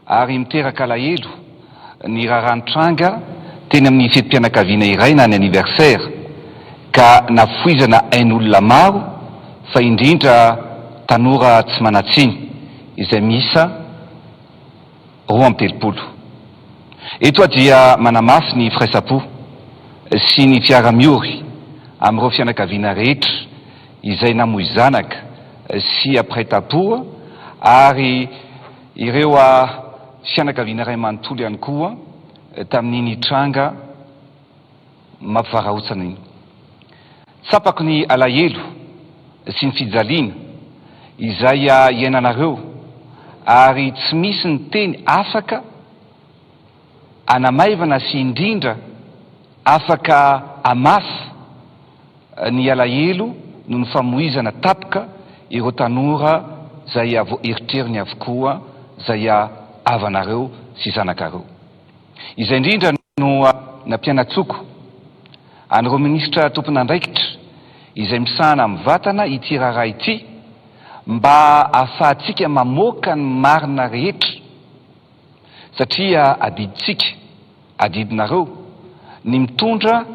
ary miteraka alahelo ny raharaha nitranga teny amin'ny fetim-pianakaviana iray na ny anniversaire ka nafoizana ain'olona maro fa indrindra tanora tsy manan-tsiny izay miisa 32. Eto aho dia manamafy ny firaisam-po sy ny fiara-miory amin'ireo fianakaviana rehetra izay namoy zanaka sy mpiray tampo ary ireo fianakaviana iray manontolo ihany koa tamin'iny tranga mampivarahontsana iny. Tsapako ny alahelo sy ny fijaliana izay iainanareo ary tsy misy ny teny afaka hanamaivana sy indrindra afaka hamafa ny alahelo noho ny famoizana tapoka ireo tanora izay vao eritreriny avokoa izay havanareo sy zanakareo. Izay indrindra no nampianatsoko an'ireo minisitra tompon'andraikitra izay misahana mivantana ity raharaha ity mba ahafahantsika mamoaka ny marina rehetra satria adidintsika, adidinareo ny mitondra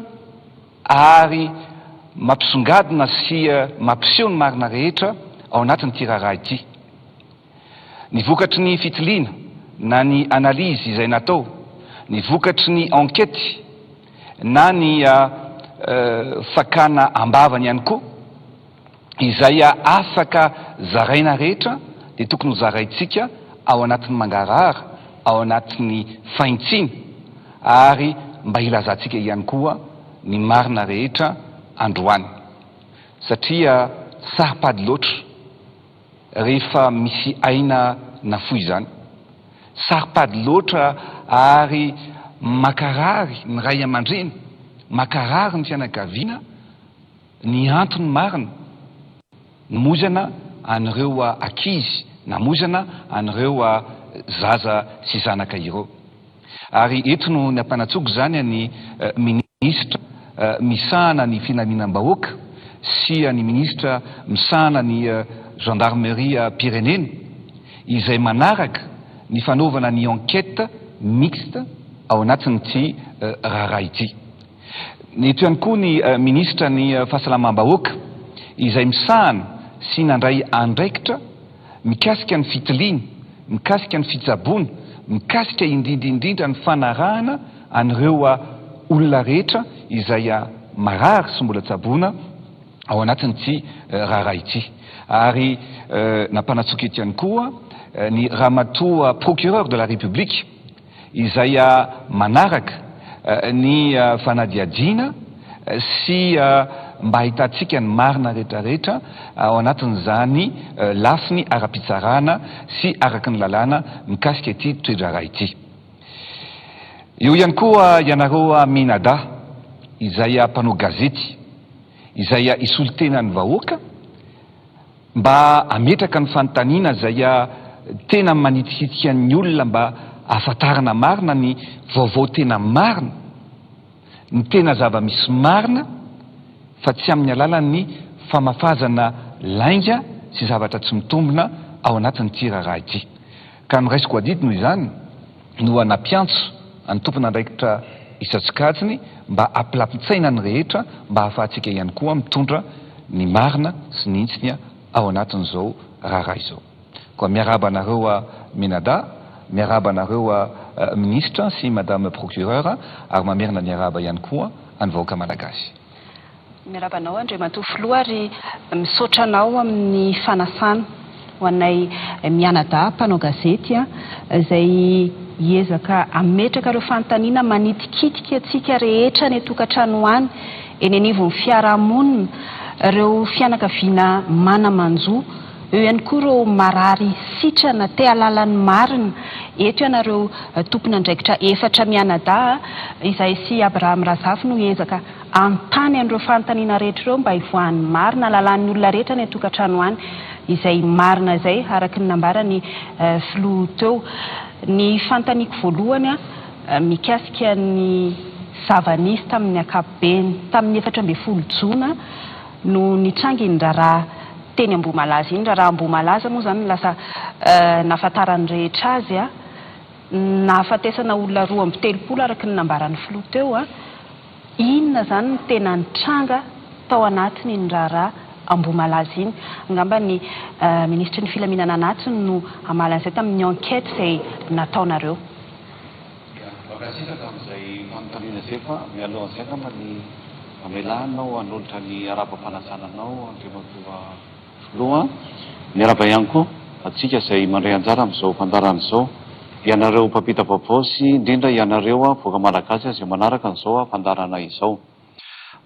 ary mampisongadina sy mampiseho ny marina rehetra ao anatin'ity raharaha ity. Ny vokatry ny fitiliana na ny analyse izay natao, ny vokatry ny enquête na ny fakana ambavany ihany koa izay afaka zaraina rehetra dia tokony ho zaraintsika ao anatin'ny mangarahara, ao anatin'ny fahintsiana ary mba hilazantsika ihany koa ny marina rehetra androany satria saro-pady loatra rehefa misy aina nafoy izany. Saro-pady loatra ary mankarary ny ray aman-dreny, mankarary ny fianakaviana ny antony marina namoizana an'ireo ankizy, namoizana an'ireo zaza sy zanaka ireo. Ary eto no nampanantsoiko izany ny minisitra misahana ny filaminam-bahoaka sy ny minisitra misahana ny gendarmerie-pirenena izay manaraka ny fanaovana ny enquête mixte ao anatin'ity raharaha ity. Eto ihany koa ny minisitra ny fahasalamam-bahoaka izay misahana sy nandray andraikitra mikasika ny fitiliana, mikasika ny fitsaboana, mikasika indrindra indrindra ny fanarahana an'ireo olona rehetra izay marary sy mbola tsaboina ao anatin'ity raharaha ity. Ary nampanantsoiko eto ihany koa ny Ramatoa Procureur de la République izay manaraka ny fanadihadiana sy mba ahitantsika ny marina rehetra rehetra ao anatin'izany lafiny ara-pitsarana sy araka ny lalàna mikasika ity toe-draharaha ity. Eo ihany koa ianareo Minada izay mpanao gazety izay hisolo tena ny vahoaka Mba hametraka ny fanontaniana izay tena manitikitika ny olona mba hahafantarana marina ny vaovao tena marina, ny tena zava-misy marina fa tsy amin'ny alalan'ny famafazana lainga sy zavatra tsy mitombina ao anatin'ity raharaha ity. Ka noraisiko adidy noho izany no nampiantso ny tompon'andraikitra isan-tsokajiny mba hampilamin-tsaina ny rehetra mba hahafahantsika ihany koa mitondra ny marina sy ny hitsiny ao anatin'izao raharaha izao. Koa miarahaba anareo Menada, miarahaba anareo Minisitra sy Madame Procureur ary mamerina ny arahaba ihany koa an'ny vahoaka Malagasy. Miarahaba anao Andriamatoa Filoha ary misaotra anao amin'ny fanasana ho anay mianadahy mpanao gazety izay hiezaka hametraka ireo fanontaniana manitikitika antsika rehetra any an-tokantrano any, eny anivon'ny fiarahamonina, ireo fianakaviana mana-manjo, eo ihany koa ireo marary sitrana te hahalala ny marina. Eto ianareo tompon'andraikitra efatra mianadahy, izahay sy Abraham Razafy no hiezaka Hanontany an'ireo fanontaniana rehetra ireo mba hivoahan'ny marina, halalan'ny olona rehetra any an-tokantrano any izay marina izay, araka ny nambaran'ny filoha teo. Ny fanontaniako voalohany mikasika ny zava-nisy tamin'ny ankapobeny, tamin'ny 14 jona no nitranga iny raharaha teny Ambohimalaza iny. Raharaha Ambohimalaza moa izany no lasa nahafantaran'ny rehetra azy. Nahafatesana olona 32 araka ny nambaran'ny filoha teo. Inona izany no tena nitranga tao anatin'iny raharaha Ambohimalaza iny? Angamba ny minisitry ny filaminana anatiny no hamaly an'izay tamin'ny enquête izay nataonareo. Ya, mankasitraka amin'izay fanontaniana izay fa mialohan'izay angamba ny mamelà anao hanolotra ny arahaba-panasana anao Andriamatoa Filoha. Miarahaba ihany koa antsika izay mandray anjara amin'izao fandaharana izao, ianareo mpampita vaovao sy indrindra ianareo vahoaka malagasy izay manaraka an'izao fandaharana izao.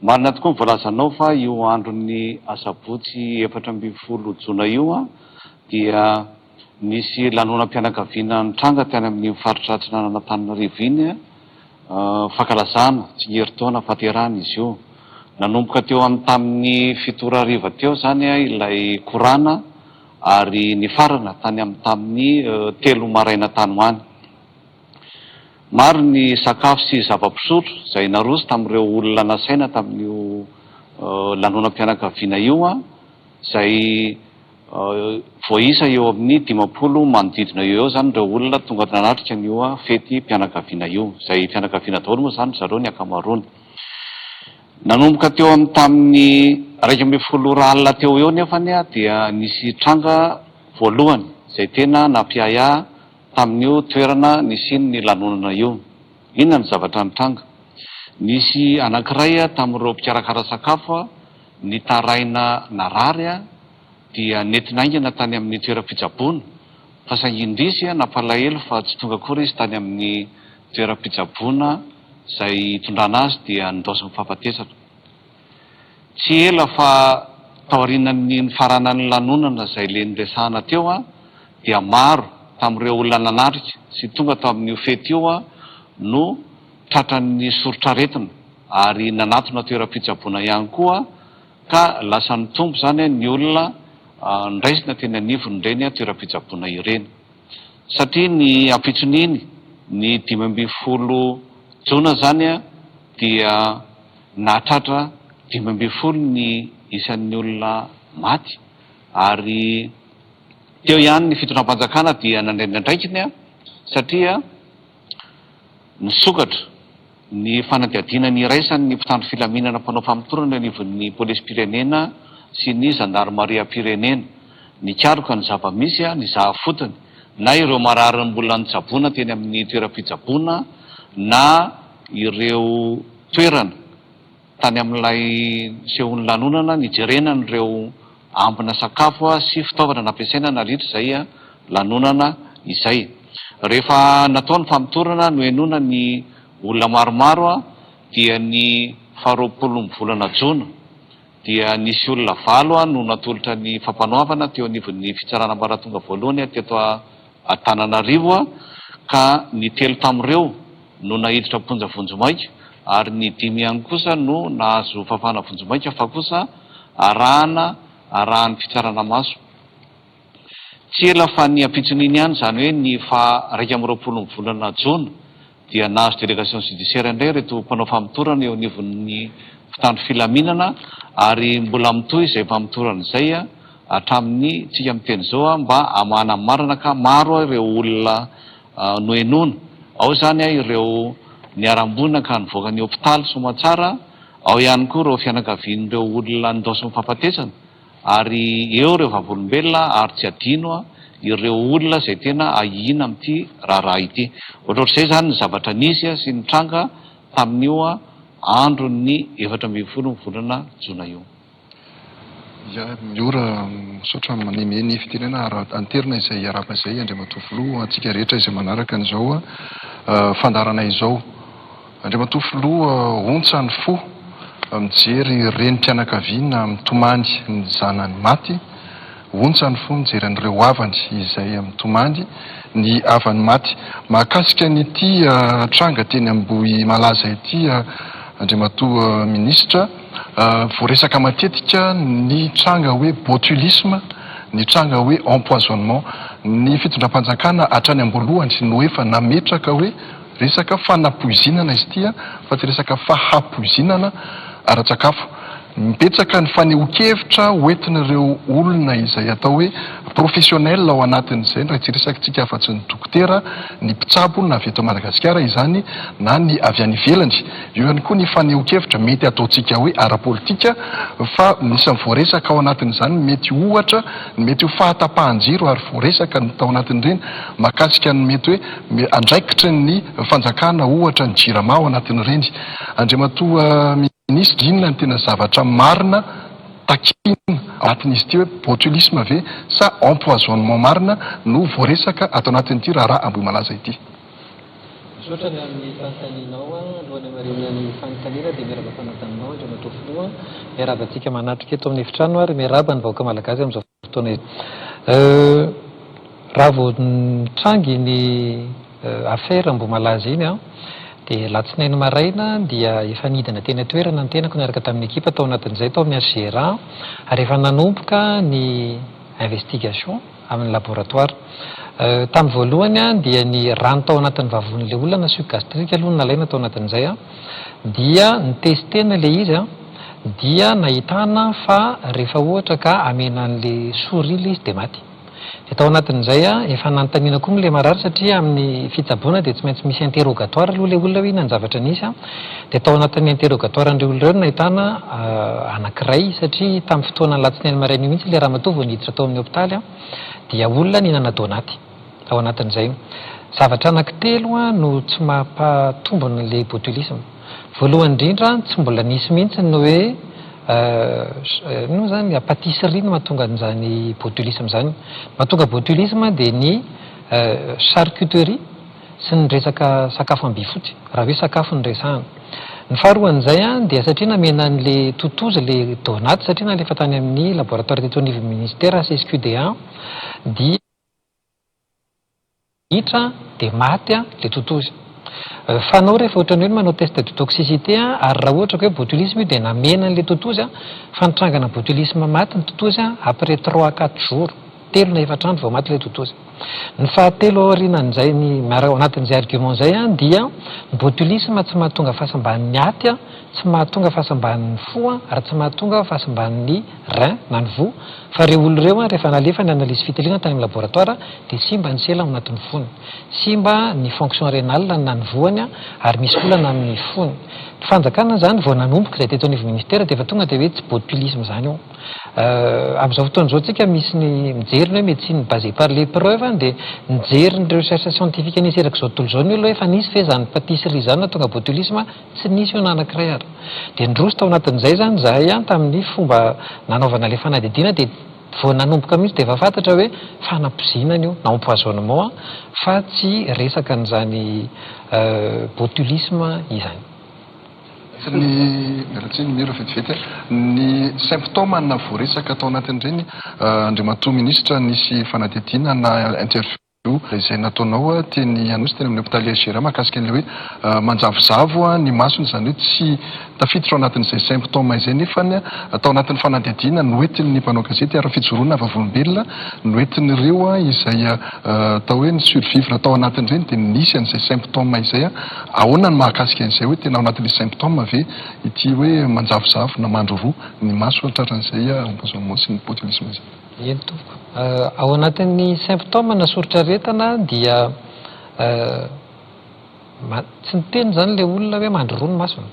Marina tokoa ny voalazanao fa io andron'ny asabotsy 14 jona io dia nisy lanonam-pianakaviana nitranga tany amin'iny faritra atsinanan'Antananarivo iny. Fankalazana tsingerin-taona fahaterahana izy io. Nanomboka teo amin'ny tamin'ny fito ora hariva teo izany ilay korana ary nifarana tany amin'ny tamin'ny telo maraina tany ho any. Maro ny sakafo sy zava-pisotro izay naroso tamin'ireo olona nasaina tamin'io lanonam-pianakaviana io izay Voaisa eo amin'ny 50 manodidina eo eo izany ireo olona tonga nanatrika an'io fetim-pianakaviana io, izay fianakaviana daholo moa izany ry zareo ny ankamaroany. Nanomboka teo amin'ny tamin'ny 11 ora alina teo ho eo nefa dia nisy tranga voalohany izay tena nampiahiahy tamin'io toerana nisian'ny lanonana io. Inona ny zavatra nitranga? Nisy anankiray tamin'ireo mpikarakara sakafo nitaraina narary dia nentina haingana tany amin'ny toeram-pitsaboana fa saingy indrisy nampalahelo fa tsy tonga akory izy tany amin'ny toeram-pitsaboana izay hitondrana azy dia nindaosin'ny fahafatesana. Tsy ela fa taorianan'ny nifaranan'ny lanonana izay le niresahana teo dia maro tamin'ireo olona nanatrika sy tonga tao amin'io fety io no tratran'ny soritr'aretina ary nanatona toeram-pitsaboana ihany koa ka lasa nitombo izany ny olona nraisina teny anivon'ireny toeram-pitsaboana ireny. Satria ny ampitson'iny, ny 15 jona izany dia nahatratra 15 ny isan'ny olona maty ary teo ihany ny fitondram-panjakana dia nandray ny andraikiny satria Nisokatra ny fanadihadiana niraisan'ny mpitandro filaminana mpanao famotorana eo anivon'ny polisim-pirenena sy ny zandarimariam-pirenena. Nikaroka ny zava-misy, nizaha fotony, na ireo marary mbola nitsaboana teny amin'ny toeram-pitsaboana na ireo toerana tany amin'ilay nisehoan'ny lanonana nijerena an'ireo ambina sakafo sy fitaovana nampiasaina nandritra izay lanonana izay. Rehefa natao ny famotorana, nohenoina ny olona maromaro dia ny faharoapolon'ny volana jona dia nisy olona valo no natolotra ny fampanoavana teo anivon'ny fitsarana ambaratonga voalohany teto Antananarivo ka ny telo tamin'ireo no naiditra am-ponja vonjimaika ary ny dimy ihany kosa no nahazo fafana vonjimaika fa kosa arahana arahan'ny fitsarana maso. Tsy ela fa ny ampitson'iny ihany, izany hoe ny faha 21 ny volana jona dia nahazo délégation judiciaire indray ireto mpanao famotorana eo anivon'ny mpitandro filaminana ary mbola mitohy izay famotorana izay hatramin'ny tsika miteny izao mba hamahana ny marina ka maro ireo olona nohenoina. Ao izany ireo niharam-boina ka nivoaka ny hopitaly soamatsara, ao ihany koa ireo fianakavian'ireo olona nindaosin'ny fahafatesana ary eo ireo vavolombelona ary tsy adino ireo olona izay tena ahiana amin'ity raharaha ity. Ohatrohatr'izay izany ny zavatra nisy sy nitranga tamin'io andron'ny 14 ny volana jona io. Ya, Miora, misaotra maneme ny fitenena ary anterina izay hiarahaba izay Andriamatoa Filoha ho antsika rehetra izay manaraka an'izao fandaharana izao. Andriamatoa Filoha, ontsa ny fo mijery renim-pianakaviana mitomany ny zanany maty, ontsa ny fo mijery an'ireo havany izay mitomany ny havany maty. Mahakasika an'ity tranga teny Ambohimalaza ity Andriamatoa Minisitra, Voaresaka matetika ny tranga hoe botulisme, ny tranga hoe empoisonnement. Ny fitondram-panjakana hatrany am-boalohany no efa nametraka hoe resaka fanapoizinana izy ity fa tsy resaka fahapoizinana ara-tsakafo. Betsaka ny fanehoan-kevitra hoentin'ireo olona izay atao hoe professionnel ao anatin'izay, raha tsy hiresakantsika afa-tsy ny dokotera, ny mpitsabo na avy eto Madagasikara izany na ny avy any ivelany. Eo ihany koa ny fanehoan-kevitra mety ataontsika hoe ara-politika fa anisan'ny voaresaka ao anatin'izany mety ohatra ny mety ho fahatapahan-jiro ary voaresaka ny tao anatin'ireny mahakasika ny mety hoe andraikitry ny fanjakana ohatra ny jirama ao anatin'ireny. Andriamatoa Minisitra, inona no tena zavatra marina takiana ao anatin'izy ity hoe botulisme ve sa empoisonnement marina no voaresaka ato anatin'ity raharaha Ambohimalaza ity? Misaotra ny amin'ny fanontanianao. Alohan'ny hamarinana ny fanontaniana dia miarahaba fanajana anao Andriamatoa Filoha, miarahaba antsika manatrika eto amin'ny efitrano ary miarahaba ny vahoaka Malagasy amin'izao fotoana izao. Raha vao nitranga iny affaire Ambohimalaza iny dia alatsinainy maraina dia efa nidina teny an-toerana ny tenako niaraka tamin'ny ekipa tao anatin'izay tao amin'ny HGRA ary efa nanomboka ny investigation amin'ny laboratoire. Tamin'ny voalohany dia ny rano tao anatin'ny vavonin'ilay olona na suc gastrique aloha no nalaina tao anatin'izay dia notestena ilay izy dia nahitana fa rehefa ohatra ka amena an'ilay souris ilay izy dia maty. Dia tao anatin'izay efa nanontaniana koa moa ilay marary satria amin'ny fitsaboana dia tsy maintsy misy interrogatoire aloha ilay olona hoe inona ny zavatra nisy. Dia tao anatin'ny interrogatoire an'ireo olona ireo no nahitana anankiray satria tamin'ny fotoana alatsinainy maraina io mihitsy ilay ramatoa vao niditra tao amin'ny hopitaly dia olona nihinana donaty tao anatin'izay. Zavatra anankitelo no tsy mampatombina ilay botulisme. Voalohany indrindra tsy mbola nisy mihitsy ny hoe inona moa izany patisserie no mahatonga an'izany botulisme izany. Mahatonga botulisme dia ny charcuterie sy ny resaka sakafo ambifotsy, raha hoe sakafo no resahana. Ny faharoan'izay dia satria namena an'ilay totozy ilay donat satria nalefa tany amin'ny laboratoire teto anivon'ny ministera HSQDA dia ritra dia maty ilay totozy. Fanao rehefa ohatran'ny hoe manao test de toxicité ary raha ohatra ka hoe botulisme io dia namena an'ilay totozy fa nitrangana botulisme maty ny totozy après trois à quatre jours. Telo na efatra andro vao maty ilay totozy. Ny fahatelo aorianan'izay, ny miaraka ao anatin'izay argument izay dia ny botulisme tsy mahatonga fahasimban'ny aty, tsy mahatonga fahasimban'ny fo ary tsy mahatonga fahasimban'ny rein na ny voa fa ireo olona ireo rehefa nalefa ny analyse fitiliana tany amin'ny laboratoire dia simba ny sela ao anatin'ny fony, simba ny fonction rénale na ny voany ary misy olana amin'ny fony. Ny fanjakana izany vao nanomboka izay teto anivon'ny ministera dia efa tonga dia hoe tsy botulisme izany io. Amin'izao fotoana izao tsika misy ny mijery ny hoe médecine basée par les preuves dia nijery ny recherche scientifique nisy erak'izao tontolo izao ny olona hoe efa nisy ve izany pâtisserie izany nahatonga botulisme, tsy nisy io na anankiray ary. Dia niroso tao anatin'izay izany izahay tamin'ny fomba nanaovana ilay fanadihadiana dia vao nanomboka mihitsy dia efa fantatra hoe fanapoizinana io na empoisonnement fa tsy resaka an'izany botulisme izany. Tsy ny, miala tsiny Miro vetivety a, ny symptômes na voaresaka tao anatin'ireny Andriamatoa Minisitra nisy fanadihadiana na interview izay nataonao teny Anosy teny amin'ny hopitaly HJRA mahakasika an'ilay hoe manjavozavo ny masony izany hoe tsy tafiditra ao anatin'izay symptômes izay nefany tao anatin'ny fanadihadiana noentin'ny mpanao gazety ary fijoroana vavolombelona noentin'ireo izay atao hoe ni-survivre tao anatin'ireny dia nisy an'izay symptômes izay. Ahoana ny mahakasika an'izay hoe tena ao anatin'ilay symptôme ve ity hoe manjavozavo na mandroroa ny maso tratran'izay empoisonnement sy ny botulisme izay? Eny tompoko. Ao anatin'ny symptôme na soritr'aretina dia tsy niteny izany ilay olona hoe mandroroa ny masony.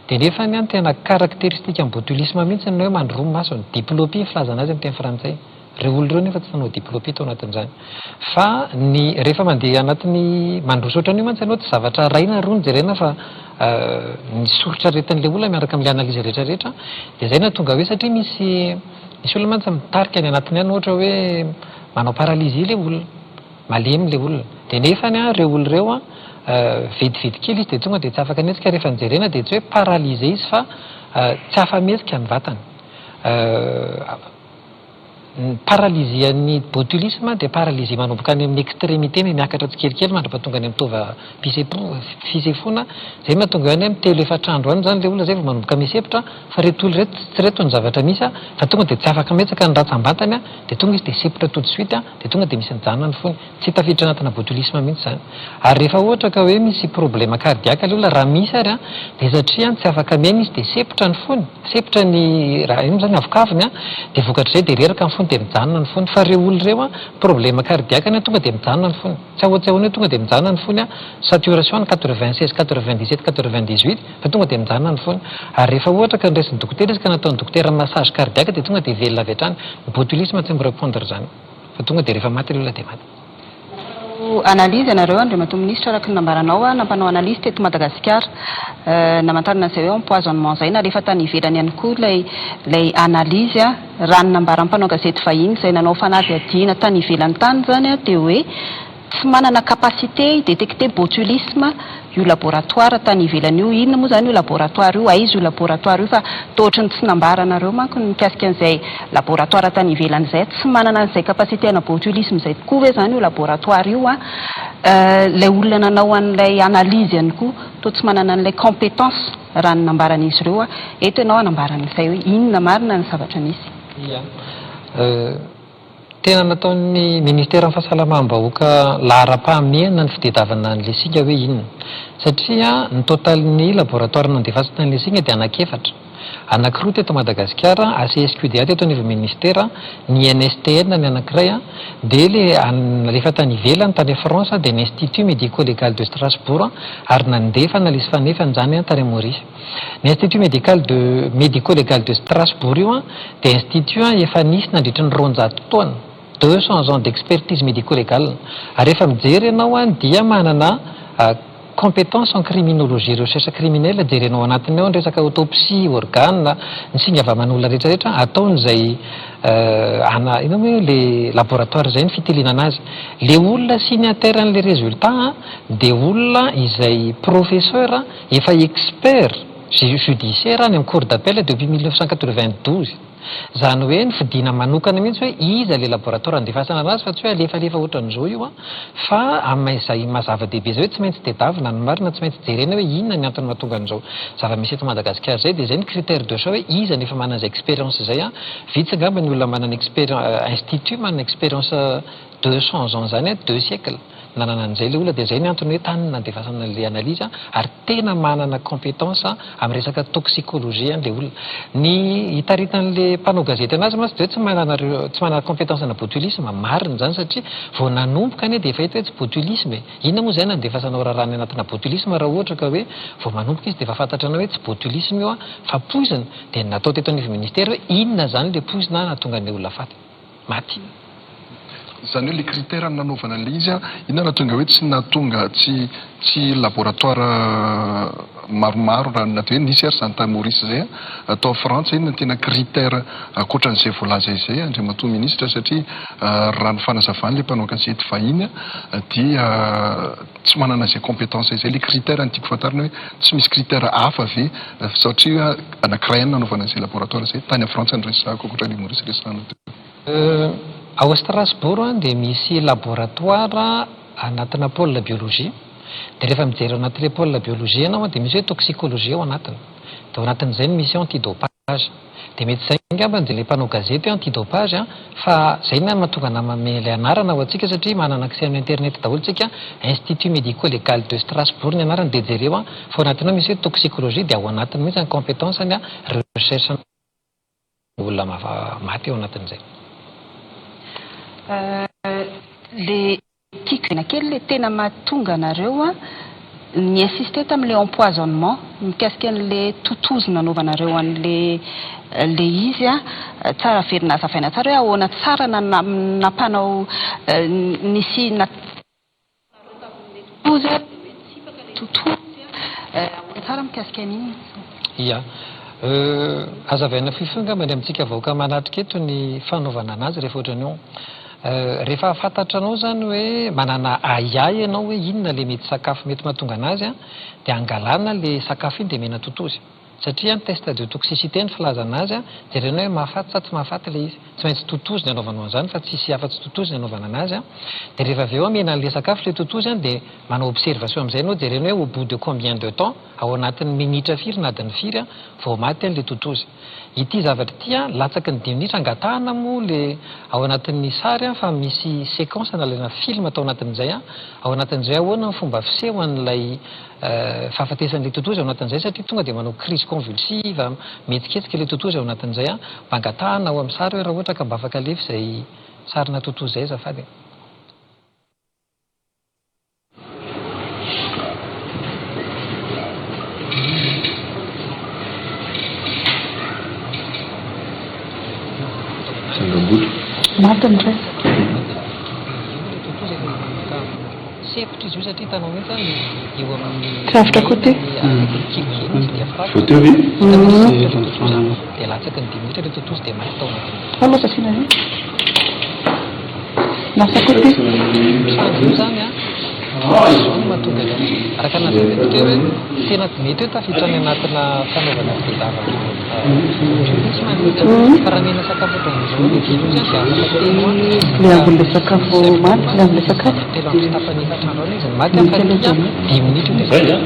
Dia nefany an tena caractéristique ny botulisme mihitsy ny hoe mandroroa ny masony, diplopie ny filazana azy amin'ny teny frantsay. Ireo olona ireo nefa tsy nanao diplopie tao anatin'izany. Fa ny rehefa mandeha anatin'ny mandroso ohatran'io mantsy ianao tsy zavatra iray na roa no jerena fa ny soritr'aretin'ilay olona miaraka amin'ilay analyse rehetra rehetra dia izay no nahatonga hoe satria misy misy olona mantsy mitarika any anatiny any ohatra hoe manao paralysie ilay olona, malemy ilay olona. Dia nefany an ireo olona ireo an vetivety kely izy dia tonga dia tsy afaka nihetsika rehefa nojerena dia tsy hoe paralysé izy fa tsy afa-mihetsika ny vatany. Ny paralysie an'ny botulisme dia paralysie manomboka any amin'ny extrémité mais miakatra tsikelikely mandra-pahatonga any amin'ny taova fisefoana, izay mahatonga any amin'ny telo efatra andro any izany ilay olona izay vao manomboka misepotra fa ireto olona ireto tsy ireto ny zavatra misy fa tonga dia tsy afaka mihetsaka ny rantsam-batany dia tonga izy dia sepotra tout de suite dia tonga dia misy mijanona ny fony. Tsy tafiditra anatina botulisme mihitsy izany. Ary rehefa ohatra ka hoe misy problème cardiaque ilay olona, raha misy ary an, dia satria tsy afaka miaina izy dia sepotra ny fony, sepotra ny raha ino moa izany avokavony an, dia vokatr'izay dia reraka ny fony dia mijanona ny fony. Fa ireo olona ireo an, problème cardiaque ny an, tonga dia mijanona ny fony. Tsy ahoan tsy ahoana hoe tonga dia mijanona ny fony an, saturation ny 96, 97, 98 fa tonga dia mijanona ny fony. Ary rehefa ohatra ka noraisin'ny dokotera izy ka nataon'ny dokotera massage cardiaque dia tonga dia velona avy hatrany. Ny botulisme tsy mi-répondre izany. Fa tonga dia rehefa maty ilay olona dia maty. Nampanao analyse ianareo Andriamatoa Minisitra araka ny nambaranao, nampanao analyse teto Madagasikara namantarana an'izay hoe empoisonnement izay, nalefa tany ivelany ihany koa ilay ilay analyse. Raha ny nambaran'ny mpanao gazety vahiny izay nanao fanadihadiana tany ivelany tany izany dia hoe tsy manana capacité hi-detecter botulisme io laboratoire tany ivelany io. Inona moa izany io laboratoire io? Aiza io laboratoire io? Fa toa ohatry ny tsy nambaranareo manko ny mikasika an'izay laboratoire tany ivelany izay. Tsy manana an'izay capacité ana botulisme izay tokoa ve izany io laboratoire io an? Ilay olona nanao an'ilay analyse ihany koa toa tsy manana an'ilay compétence raha ny nambaran'izy ireo. Eto ianao hanambara an'izay hoe inona marina ny zavatra nisy. Ia. Tena nataon'ny Ministeran'ny Fahasalamam-bahoaka laharam-pahamehana ny fitedavana an'ilay singa hoe inona. Satria ny totalin'ny laboratoara nandefasana an'ilay singa dia anankiefatra. Anankiroa teto Madagasikara, ACSQDA teto anivon'ny Ministera, ny INSTN ny anankiray, dia ilay nalefa tany ivelany, tany France, dia ny Institut Médico-Légal de Strasbourg, ary nandefa analyse fanefany izany tany Maurice. Ny Institut Médical de Médico-Légal de Strasbourg io dia institut efa nisy nandritry ny 200 taona, 200 ans d'expertise médico-légale, ary rehefa mijery ianao dia manana compétence en criminologie, recherche criminelle, jerenao anatiny ao ny resaka autopsie, organe, ny singa avy aman'olona rehetra rehetra, ataon'izay ana inona moa le laboratoire izay ny fitiliana anazy. Le olona signataire an'le résultat dia olona izay professeur Efa expert judiciaire any amin'ny cour d'appel depuis 1992. Izany hoe nifidina manokana mihitsy hoe iza ilay laboratoire andefasana anazy fa tsy hoe alefalefa ohatran'izao io an, fa amin'izay maha zava-dehibe izay hoe tsy maintsy tedavina ny marina, tsy maintsy jerena hoe inona ny antony mahatonga an'izao zava-misy eto Madagasikara izay, dia izay ny critère de choix hoe iza no efa manana izay expérience izay an, vitsy angamba ny olona manana expérience, institut manana expérience 200 ans izany an, deux siècles. Nanana an'izay ilay olona dia izay ny antony hoe tany no nandefasana an'ilay analyse ary tena manana compétence amin'ny resaka toxicologie ilay olona. Ny hitaritan'ilay mpanao gazety anazy mantsy dia hoe tsy manana tsy manana compétence ana botulisme, marina izany satria vao nanomboka anie dia efa hita hoe tsy botulisme e! Inona moa izay nandefasanao raharaha any anatina botulisme raha ohatra ka hoe vao manomboka izy dia efa fantatranao hoe tsy botulisme io fa poizina dia natao teto anivon'ny ministera hoe inona izany ilay poizina nahatonga an'ilay olona faty. Maty. Izany hoe ilay critère nanaovana an'ilay izy an, inona no nahatonga hoe tsy nahatonga tsy tsy laboratoire maromaro raha na dia hoe nisy ary izany tany Maurice izay an, tao Frantsa, inona no tena critère ankoatran'izay voalaza izay Andriamatoa Minisitra satria raha ny fanazavan'ilay mpanao gazety vahiny dia tsy manana izay compétence izay, ilay critère no tiako fantarina hoe tsy misy critère hafa ve satria anankiray ihany nanaovana an'izay laboratoire izay tany Frantsa no resahako ankoatra an'i Maurice resahana teo. Ao Strasbourg dia misy laboratoire anatina pôle biologie, dia rehefa mijery ao anatin'ilay pôle biologie ianao dia misy hoe toxicologie ao anatiny, dia ao anatin'izay no misy antidopage. Dia mety izay angamba no ilay mpanao gazety hoe anti-dopage an, fa izay no mahatonga anah manome ilay anarana ho antsika satria manana accès amin'ny internet daholo tsika, Institut Médico-Légal de Strasbourg ny anarany dia jereo an, fa ao anatiny ao misy hoe toxicologie dia ao anatiny mihitsy ny compétence ny recherche olona maty ao anatin'izay. Le Tiako jerena kely le tena mahatonga anareo a ni insister tamin'le empoisonnement mikasika an'le totozy nanaovanareo an'le le izy a, tsara averina hazavaina tsara hoe ahoana tsara na nampanao nisy nataonareo tamin'le totozy a, dia hoe nitsipaka le totozy a, ahoana tsara mikasika an'iny? Ia. Hazavaina fohifohy angamba ny amintsika vahoaka manatrika eto ny fanaovana anazy rehefa ohatran'io. Rehefa fantatranao izany hoe manana ahiahy ianao hoe inona ilay mety sakafo mety mahatonga anazy dia angalana ilay sakafo iny dia omena totozy. Satria test de toxicité ny filazana azy, jerena hoe mahafaty sa tsy mahafaty ilay izy. Tsy maintsy totozy ny anaovanao an'izany fa tsisy afa-tsy totozy ny anaovana anazy. Dia rehefa avy eo omena an'ilay sakafo ilay totozy dia manao observation amin'izay ianao jerena hoe au bout de combien de temps, ao anatin'ny minitra firy na adiny firy vao maty an'ilay totozy. Ity zavatra ity latsaky ny dimy minitra angatahana moa ilay ao anatin'ny sary fa misy séquence nalaina film tao anatin'izay, ao anatin'izay ahoana ny fomba fiseho an'ilay fahafatesan'ilay totozy ao anatin'izay satria tonga dia manao crise convulsive, mihetsiketsika ilay totozy ao anatin'izay, mba angatahana ao amin'ny sary hoe raha ohatra ka mba afaka alefa izay sarina totozy izay azafady e. Tsangambola. Maty ny ray. Sempotra izy io satria hitanao mihitsy an eo amin'ny Tsy avotra koa ty. Vao teo ve? Dia latsaky ny dimy minitra ilay totozy dia maty tao anatin'ny. Fa loatra asiana an'io. Lasa koa ty. Tranga io izany an, izao no mahatonga ny araka ny nazavaiko teo hoe tena mety hoe tafiditra any anatina fanaovana toe-javatra botulisme ilay izy fa raha mena sakafo ohatran'izao ilay virus an dia afaka telo andro izy Ilay ambin'ilay sakafo maty, ilay ambin'ilay sakafo. Telo andro sy tapany efatra andro any izy no maty an fa ity an dimy minitra io dia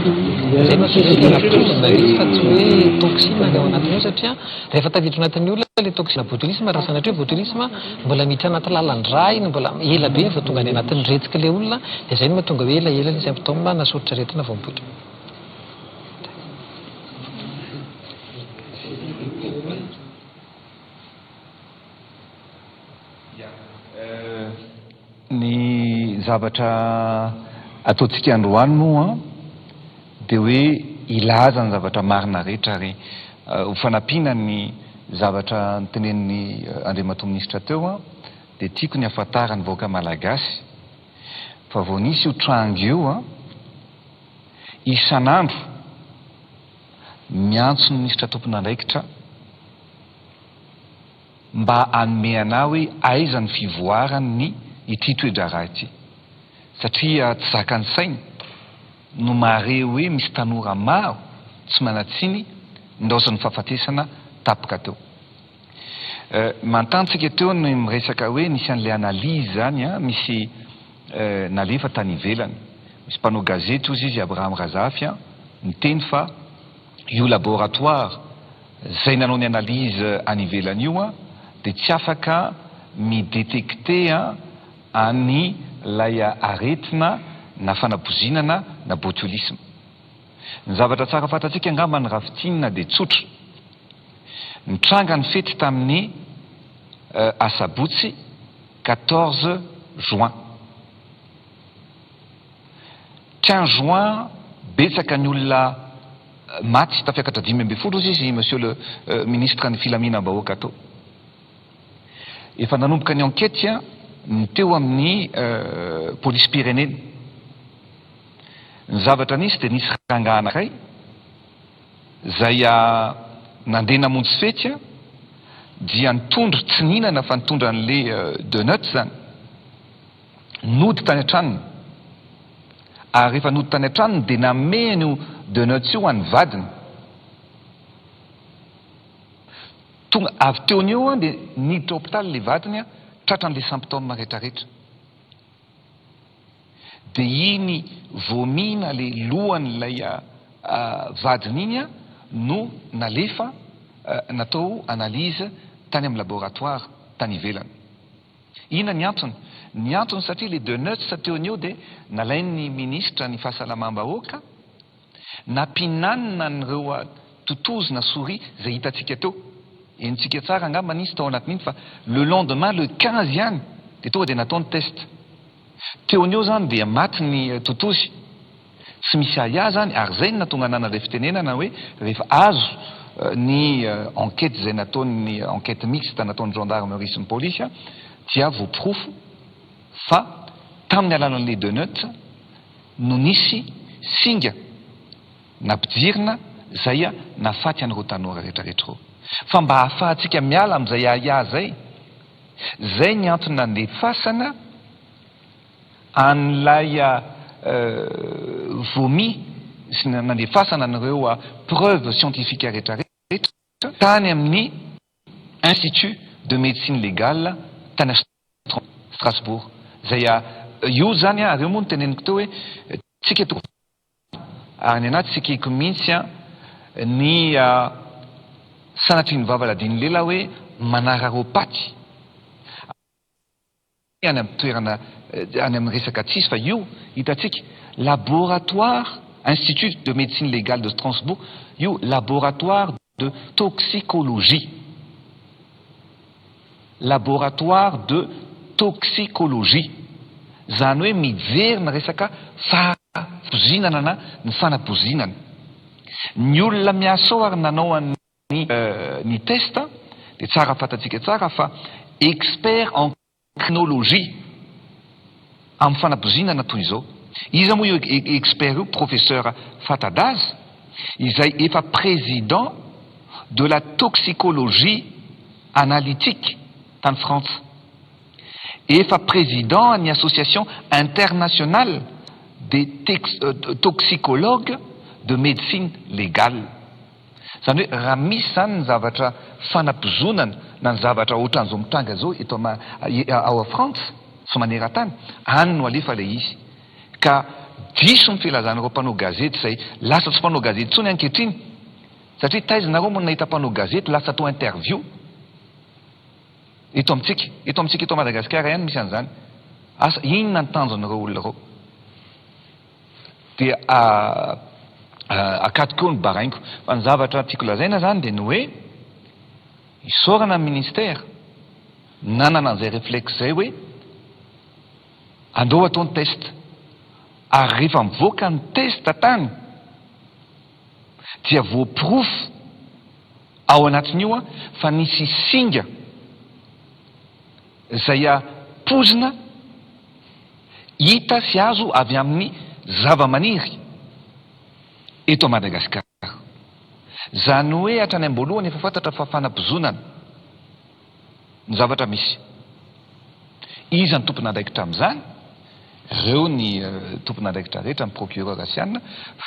efa izay no atao hoe tena poizina ilay izy fa tsy hoe toxine ny ao anatiny ao satria Rehefa tafiditra anatin'ny olona ilay toxine botulisme, raha sanatria hoe botulisme, mbola miditra anaty lalan-drà iny, mbola ela be vao tonga any anatin'ny retsik'ilay olona, dia izay no mahatonga hoe elaela ilay symptôme na soritr'aretina vao mipoitra. Ny zavatra ataontsika androany moa dia hoe hilaza ny zavatra marina rehetra ary ho fanampiana ny zavatra notenenin'ny Andriamatoa Minisitra teo dia tiako ny hahafantaran'ny vahoaka Malagasy fa vao nisy io tranga io isan'andro miantso ny Minisitra tompon'andraikitra mba hanome anah hoe aiza ny fivoaran'ny ity toe-draharaha ity. Satria tsy zakan'ny saina no mahare hoe misy tanora maro tsy manan-tsiny nindaosin'ny fahafatesana tapoka teo. Manontany tsika teo ny miresaka hoe nisy an'ilay analyse zany an, misy nalefa tany ivelany. Misy mpanao gazety hozy izy Abraham Razafy an, niteny fa io laboratoire zay nanao ny analyse any ivelany io dia tsy afaka mi detecter any lay aretina na fanapozinana na botulisme. Ny zavatra tsara fantatsika angamba ny raha fintinina dia tsotra. Nitranga ny fety tamin'ny asabotsy 14 juin. 15 juin betsaka ny olona maty tafiakatra 15 hozy izy monsieur le ministre ny filaminam-bahoaka tao. Efa nanomboka ny enquête ny teo amin'ny polisim-pirenena. Ny zavatra nisy dia nisy rangahy anankiray izay nandeha namonjy fety dia nitondra, tsy nihinana fa nitondra an'le donut zany. Nody tany an-tranony. Ary rehefa nody tany an-tranony dia namehiny io donuts io ho an'ny vadiny. Tonga avy teo ny eo dia niditra hopitaly ilay vadiny tratran'ilay symptômes rehetrarehetra. Dia iny vomi na ilay lohan'ilay vadiny iny no nalefa natao analyse tany amin'ny laboratoire tany ivelany. Inona ny antony? Ny antony satria le donuts teo anio dia nalain'ny ministra ny fahasalamam-bahoaka nampinanina an'ireo totozy na souris izay hitantsika teo. Henontsika tsara angamba nisy tao anatin'iny fa le lendemain le 15 ihany dia tonga dia natao ny test. Teo anio izany dia maty ny totozy. Tsy misy ahiahy izany ary izay no nahatonga anah nandray fitenenana hoe rehefa azo ny enquête izay nataon'ny enquête mixte nataon'ny gendarmerie sy ny polisy dia voaporofo fa tamin'ny alalan'ilay donut no nisy singa nampidirina izay nahafaty an'ireo tanora rehetra rehetra ireo. Fa mba hahafahantsika miala amin'izay ahiahy izay, izay ny antony nandefasana an'ilay vomi. sy nandefasana an'ireo preuves scientifiques rehetra rehetra tany amin'ny Institut de médecine légale tany Strasbourg. Izay io izany ary io moa no teneniko teo hoe tsika tokony ary ny anahy tsy ekeko mihitsy ny sanatrian'ny vava ladin'ny lela hoe manararaopaty any amin'ny toerana any amin'ny resaka tsisy fa io hitantsika laboratoire Institut de médecine légale de Strasbourg io laboratoire de toxicologie laboratoire de toxicologie izany hoe mijery ny resaka fahapozinana na ny fanapozinana ny olona miasa ao ary nanao an'ny ny test dia tsara fantatsika tsara fa expert en criminologie amin'ny fanapozinana toy izao. Iza moa io expert io? Professeur Fatadaza izay efa président de la toxicologie analytique tany Frantsa. Efa président ny association internationale des toxicologues de médecine légale. Izany hoe raha misy izany ny zavatra fanapozonana na ny zavatra ohatran'izao mitranga izao eto ao Frantsa sy maneran-tany, any no alefa ilay izy. Ka diso ny filazan'ireo mpanao gazety izay lasa tsy mpanao gazety intsony ankehitriny satria taiza nareo moa no nahita mpanao gazety lasa atao interview eto amintsika? Eto amintsika eto Madagasikara ihany misy an'izany. Asa inona ny tanjon'ireo olona ireo? Dia akatoko eo ny baraingo. Fa ny zavatra tiako lazaina izany dia ny hoe isaorana ny ministère nanana an'izay réflexe izay hoe andao atao ny test. Ary rehefa mivoaka ny test tany dia voaporofo ao anatin'io fa nisy singa izay poizina hita sy azo avy amin'ny zavamaniry eto Madagasikara. Izany hoe hatrany am-boalohany efa fantatra fa fanapozonana ny zavatra misy. Iza no tompon'andraikitra amin'izany? Ireo ny tompon'andraikitra rehetra, ny procureur asiana,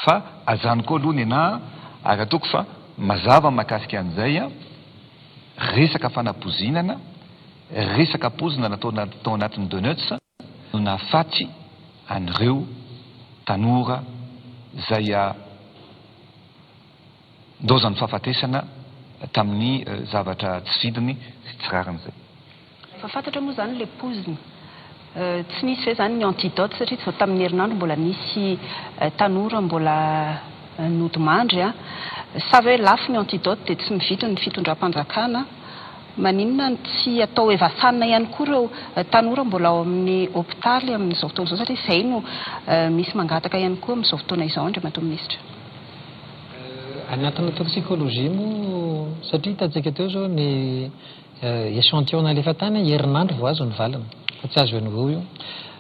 fa ajanoko aloha ny anah ary ataoko fa mazava mahakasika an'izay resaka fanapozinana, resaka pozina natao tao anatin'ny donuts no nahafaty an'ireo tanora izay ndaozan'ny fahafatesana tamin'ny zavatra tsy fidiny sy tsy rariny izay. Efa fantatra moa izany ilay poizina. Tsy nisy ve izany ny antidote satria tsy vao tamin'ny herinandro mbola nisy tanora mbola nodimandry a! Sa ve hoe lafo ny antidote dia tsy mividy ny fitondram-panjakana? Maninona no tsy atao evasanina ihany koa ireo tanora mbola ao amin'ny hopitaly amin'izao fotoana izao satria izay no misy mangataka ihany koa amin'izao fotoana izao Andriamatoa Minisitra. Anatina toxicologie moa satria hitantsika teo izao ny échantillon nalefa tany herinandro vao azo ny valiny fa tsy azo eo no ho eo io.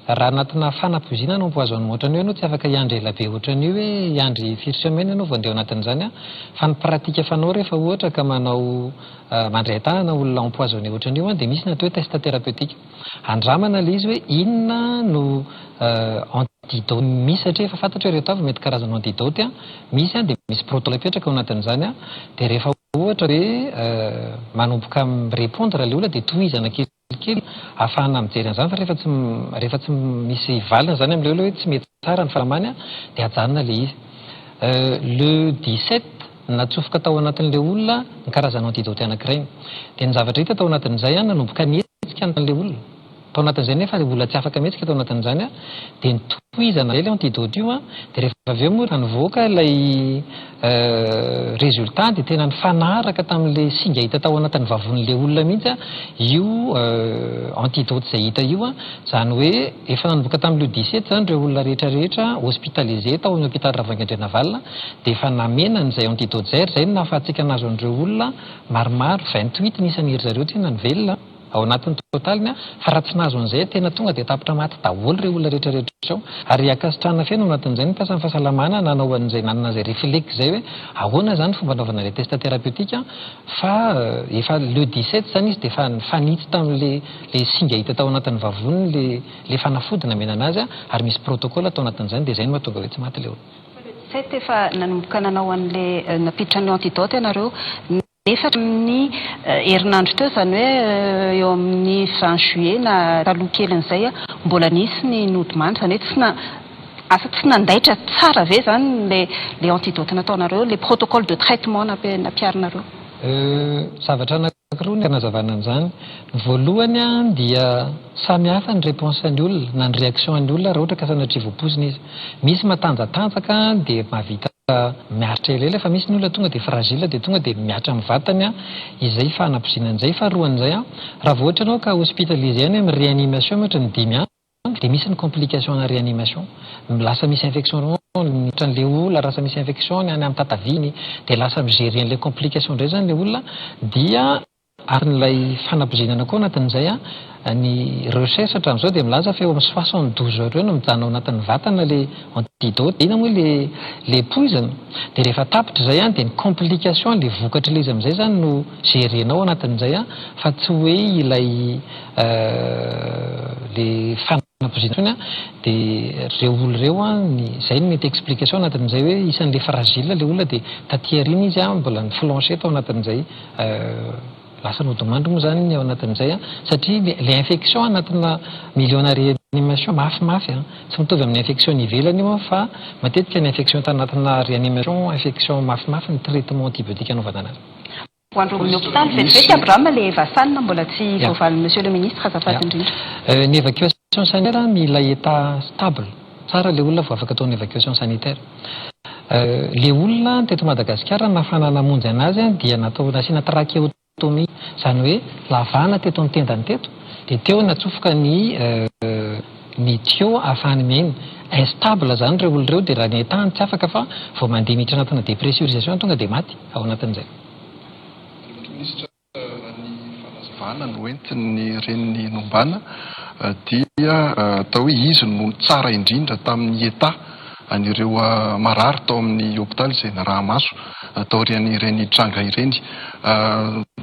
Raha anatina fanapoizinana no empoisonnement ohatran'io ianao tsy afaka hiandry ela be ohatran'io hoe hiandry firy semaine ianao vao handeha ao anatin'izany an, fa ny pratique fanao rehefa ohatra ka manao mandray an-tanana olona empoisonné ohatran'io an dia misy ny atao hoe test thérapeutique. Andramana ilay izy hoe inona no antidote misy satria efa fantatra hoe ireto avy mety karazana antidote an, misy an dia misy protocole apetraka ao anatin'izany an, dia rehefa ohatra hoe manomboka mi-répondre ilay olona dia tohizana kelikely ahafahana mijery an'izany fa rehefa tsy rehefa tsy misy valiny izany amin'ilay olona hoe tsy mety tsara ny fahasalamany an dia ajanona ilay izy. Le 17 natsofoka tao anatin'ilay olona ny karazana antidote anankiray. Dia ny zavatra hita tao anatin'izay an nanomboka nihetsika an'ilay olona. Tao anatin'izay nefa ilay olona tsy afaka mihetsika tao anatin'izany an, dia notohizana indray ilay antidote io an, dia rehefa avy eo moa rehefa nivoaka ilay résultat dia tena nifanaraka tamin'ilay singa hita tao anatin'ny vavonin'ilay olona mihitsy an io antidote izay hita io an, izany hoe efa nanomboka tamin'ny le 17 izany ireo olona rehetra rehetra hospitalisé tao amin'ny hôpital Ravoahangy Andrianavalona dia efa namena an'izay antidote izay ary izay no nahafahantsika nahazo an'ireo olona maromaro, 28 ny isan'iry zareo tena nivelona. ao anatin'ny totaliny fa raha tsy nahazo an'izay tena tonga dia tapitra maty daholo ireo olona rehetra rehetra ireo ary ankasitrahana feno ao anatin'izay ny mpiasan'ny fahasalamana nanao an'izay nanana an'izay reflexe izay hoe ahoana izany fomba anaovana ilay test thérapeutique fa efa le 17 izany izy dia efa nifanitsy tamin'ilay ilay singa hita tao anatin'ny vavoniny ilay ilay fanafody namena anazy ary misy protocole tao anatin'izany dia izay no mahatonga hoe tsy maty ilay olona. sept efa nanomboka nanao an'le nampiditra an'le antidote ianareo, nefa hatramin'ny herinandro teo, izany hoe eo amin'ny 20 juillet na taloha kelin'izay, mbola nisy ny nodimandry. Izany hoe tsy na asa tsy nandaitra tsara ve zany le antidote nataonareo, le protocole de traitement nampiharinareo? Zavatra anankiroa ny hanazavana an'izany. Ny voalohany dia samy hafa ny réponse an'ny olona na ny réaction an'ny olona raha ohatra ka sanatria voapoizina izy. Misy matanjatanjaka dia mahavita miaritra elaela, fa misy ny olona tonga dia fragile dia tonga dia mihatra amin'ny vatany izay fanapoizinana izay. Faharoan'izay, raha vao ohatra ianao ka hospitalisé any amin'ny réanimation mihoatra ny 5 andro, dia misy ny complication ana réanimation. Lasa misy infection an'ilay olona, lasa misy infection any amin'ny tataviny, dia lasa mi-gérer an'ilay complication indray zany ilay olona. Dia ary n'ilay fanapoizinana koa anatin'izay, ny recherche hatramin'izao dia milaza fa eo amin'ny 72 heures eo no mijanona ao anatin'ny vatana le antidote. Ina moa le poizina, dia rehefa tapitra izay dia ny complication, le vokatra ilay izy amin'izay zany no gérenao anatin'izay, fa tsy hoe ilay le fanapoizinana. Dia ireo olo ireo ny zay no mety explication anatin'izay, hoe isan'le fragile le olona, dia taty aoriana izy mbola ni-flanché tao anatin'izay, lasa nodimandry moa zany ny ao anatin'izay, satria le infection anatina milieu na réanimation mafimafy, tsy mitovy amin'ny infection ny ivelany io, fa matetika ny infection tanatina réanimation, infection mafimafy ny traitement antibiotique anaovana anazy. Ho andro amin'ny hôpitaly vetivety, Abraham, le Evasan mbola tsy voavalin'ny monsieur le ministre, azafady indrindra. Ny évacuation sanitaire, mila état stable tsara le olona vao afaka atao ny évacuation sanitaire. Le olona teto Madagasikara nahafahana namonjy anazy dia natao nasiana trachéotomie, zany hoe lavana teto amin'ny tendany teto, dia teo natsofoka ny tuyau ahafahany miaina. Instable zany ireo olona ireo, dia raha ny état tsy afaka fa vao mandeha miditra anatina dépressurisation tonga dia maty ao anatin'izay. Minisitra, ny fanazavana no entin'ny reniny Nombana dia atao hoe izy no tsara indrindra tamin'ny état an'ireo marary tao amin'ny hôpitaly izay naraha-maso taorian'ireny tranga ireny.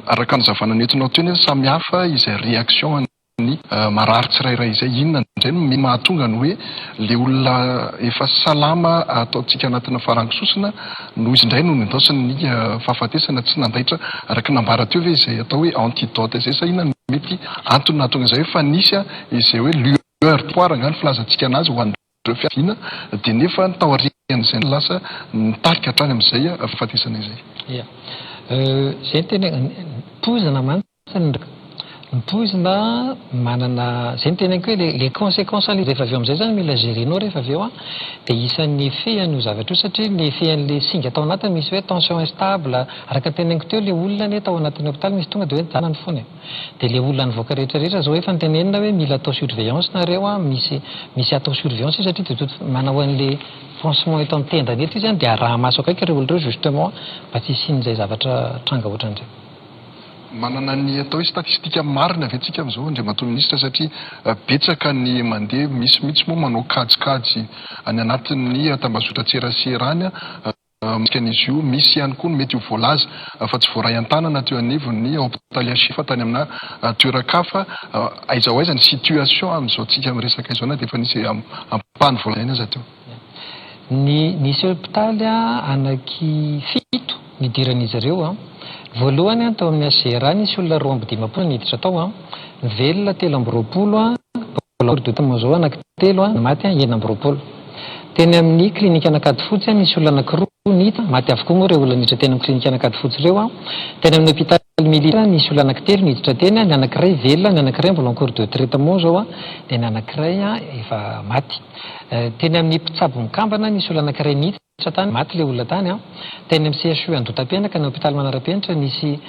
Araka ny zavana nentinao teo, samy hafa izay réaction ny marary tsirairay izay. Inona indray no mahatonga ny hoe le olona efa salama ataontsika anatina farango-sosona no izy indray no nindaosiny ny fahafatesana? Tsy nandaitra araka nambara teo ve izay atao hoe antidote izay, sa inona no mety antony nahatonga izay hoe fa nisy izay hoe lueur d'espoir nga ny filazantsika anazy ho an'ireo fiaviana, dia nefa ny taorian'izay lasa nitarika hatrany amin'izay fahafatesana izay? Ia, zay ny tena poizina mantsy, ny poizina manana zay ny teneniko hoe le conséquence an'le rehefa avy eo amin'izay zany mila gérenao rehefa avy eo dia isan'ny effet an'io zavatra io, satria ny effet an'le singa tao anatiny misy hoe tension instable. Araka ny teneniko teo, le olona anie tao anatin'ny hôpitaly misy tonga dia hoe nijanona ny fony, dia le olona nivoaka rehetrarehetra zao efa nitenenina hoe mila atao surveillance nareo, misy atao surveillance izy, satria de tout manao an'le pansement eto amin'ny tendany eto izy dia araha-maso akaiky ireo olona ireo, justement mba tsy hisian'izay zavatra tranga ohatran'izay. Manana ny atao hoe statistika marina ve tsika amin'izao, andriamatoa ministra, satria betsaka ny mandeha, misy mihitsy moa manao kajikajy any anatin'ny tambazotran-tserasera any mikasika an'izy io, misy ihany koa ny mety ho voalaza fa tsy voaray an-tanana teo anivon'ny hôpitaly HIF tany amina toeran-kafa? Aiza ho aiza ny situation amin'izao tsika miresaka izao, na dia efa nisy ampahany voalaza aza teo? Ny nisy hôpitaly anaky fito nidiran'izy ireo. Voalohany tao amin'ny HGRA nisy olona 52 niditra tao, ny velona 23, mbola en cours de traitement zao anaky telo, ny maty 26. Teny amin'ny klinika Ankadifotsy nisy olona anankiroa niditra, maty avokoa moa ireo olona niditra teny amin'ny klinika Ankadifotsy ireo. Teny amin'ny hôpitaly militaire nisy olona anankitelo niditra teny, ny anankiray velona, ny anankiray mbola en cours de traitement zao, dia ny anankiray efa maty. Teny amin'ny mpitsabo mikambana nisy olona anankiray niditra tany, maty ilay olona tany. Teny amin'ny CHU Andohatapenaka, ny hôpitaly manara-penitra, nisy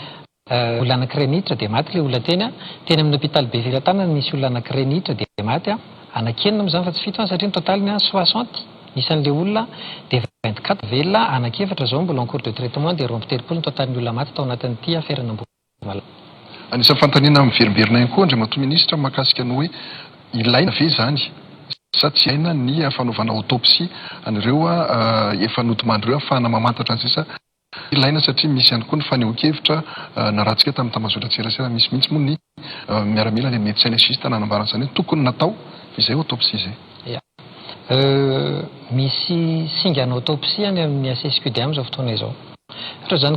olona anankiray niditra dia maty ilay olona teny. Teny amin'ny hôpitaly Befelatanana nisy olona anankiray niditra dia maty. Anankenina moa zany fa tsy fito, satria ny totaliny 60 isan'ilay olona, dia 24 velona, anankiefatra zao mbola en cours de traitement, dia 32 ny totalin'ny olona maty tao anatin'ity affaire Ambohimalala. Anisan'ny fanontaniana miverimberina ihany koa, andriamatoa ministra, mahakasika ny hoe ilaina ve zany sa tsy ilaina ny fanaovana autopsie an'ireo efa nodimandry ireo ahafahana mamantatra an'izay, sa ilaina, satria misy ihany koa ny fanehoan-kevitra narahantsika tamin'ny tambazotran-tserasera, misy mihitsy moa ny miaramila, ny médecin légiste nanambaran'izany hoe tokony natao izay autopsie izay. Ia. Misy singana autopsie any amin'ny HCSQD amin'izao fotoana izao. Ohatra izany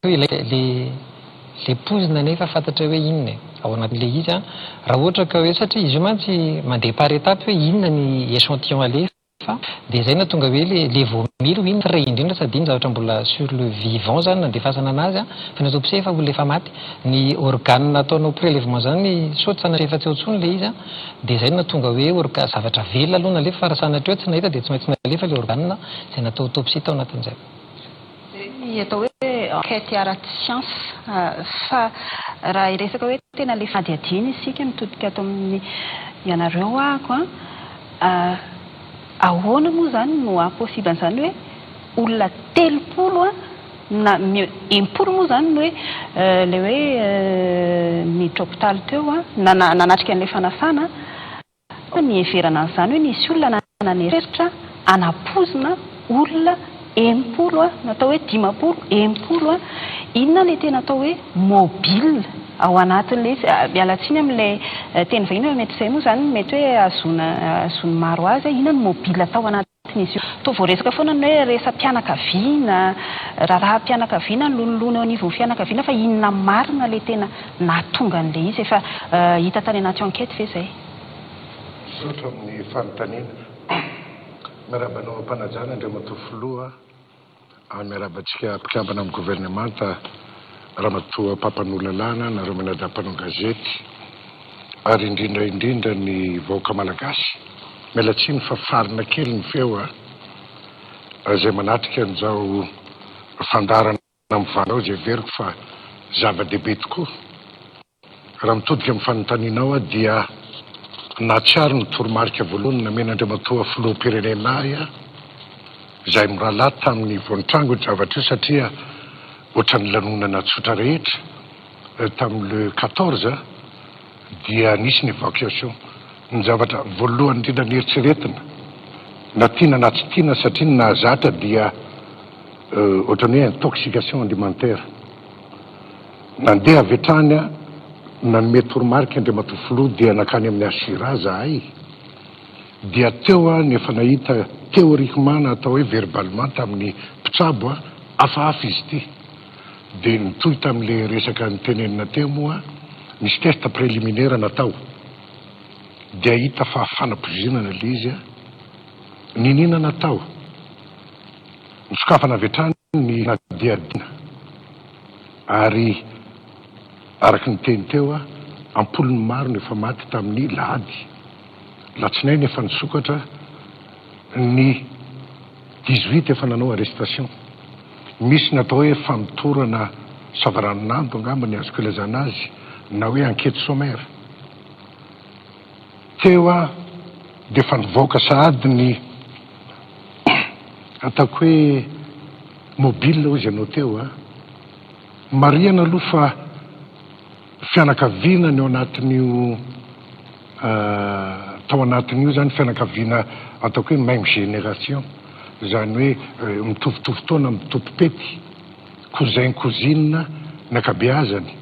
hoe ilay ilay poizina nefa fantatra hoe inona e, ao anatin'ilay izy an, raha ohatra ka hoe satria izy io mantsy mandeha par étape hoe inona ny échantillon alefa dia izay no nahatonga hoe le le vomi aloha iny frais indrindra sady iny zavatra mbola sur le vivant izany nandefasana anazy an, fa ny autopsie efa olona efa maty. Ny organe nataonao prélèvement izany sao tsy sanatria efa tsy eo intsony ilay izy an, Dia izay no nahatonga hoe orga, zavatra velona aloha nalefa fa raha sanatria hoe tsy nahita dia tsy maintsy nalefa ilay organe izay natao autopsie tao anatin'izay. Izay ny atao hoe enquête ara-tsiansa. Fa raha hiresaka hoe tena ilay fanadihadiana isika, mitodika ato amin'ny ianareo ahako an, ahoana moa izany no haha-possible an'izany hoe olona 30 an, na 60 moa izany no hoe ilay hoe niditra hopitaly teo an, na nanatrika an'ilay fanasana an, niheverana an'izany hoe nisy olona naneritreritra hanapoizina olona 60 an, natao hoe 50, 60 an, inona ilay tena atao hoe mobile ao anatin'ilay izy, miala tsiny amin'ilay teny vahiny fa mety izay moa izany mety hoe ahazoana ahazoan'ny maro azy, inona no mobile tao anaty. Izy io. Toa voaresaka foana ny hoe resa-pianakaviana, raharaham-pianakaviana, ny lonilony eo anivon'ny fianakaviana fa inona marina ilay tena nahatonga an'ilay izy? Efa hita tany anaty enquête ve izay? Misaotra amin'ny fanontaniana. Miarahaba anao am-panajana Andriamatoa Filoha. Ary miarahaba antsika mpikambana amin'ny governemanta, Ramatoa mpampanoa lalàna, nareo mianadahy mpanao gazety, ary indrindra indrindra ny vahoaka malagasy. Miala tsiny fa farina kely ny feo a! Izay manatrika an'izao fandaharana mivanao izay heveriko fa zava-dehibe tokoa. Raha mitodika amin'ny fanontanianao aho dia nahatsiaro ny toromarika voalohany namen'Andriamatoa Filoham-pirenena ahy aho, izahay mirahalahy tamin'ny vao nitranga io zavatra io satria ohatran'ny lanonana tsotra rehetra tamin'ny le 14 dia nisy ny évacuation. Ny zavatra voalohany indrindra nieritreretina na tiana na tsy tiana satria ny nahazatra dia ohatran'ny hoe intoxication alimentaire. Nandeha avy hatrany aho, nanome toromarika Andriamatoa Filoha dia nankany amin'ny HCRA zahay, dia teo aho no efa nahita théoriquement na atao hoe verbalement tamin'ny mpitsabo aho, hafahafa izy ity. Dia nitohy tamin'ilay resaka notenenina teo moa, nisy test préliminaire natao, dia hita fa fanapoizinana ilay izy, niniana natao, nosokafana avy hatrany ny fanadihadiana ary araka ny teny teo, am-polony maro no efa maty tamin'ny lahady, latsinainy efa nisokatra, ny 18 efa nanao arrestation. Misy ny atao hoe famotorana savaranonando angamba ny azoko ilazana azy na hoe enquête sommaire. Teo aho dia efa nivoaka sahady ny ataoko hoe mobile hozy ianao teo a. Marihana aloha fa fianakaviana ny ao anatin'io tao anatin'io izany fianakaviana ataoko hoe même génération, izany hoe mitovitovy taona amin'ny tompom-pety, cousin cousine ny ankabeazany.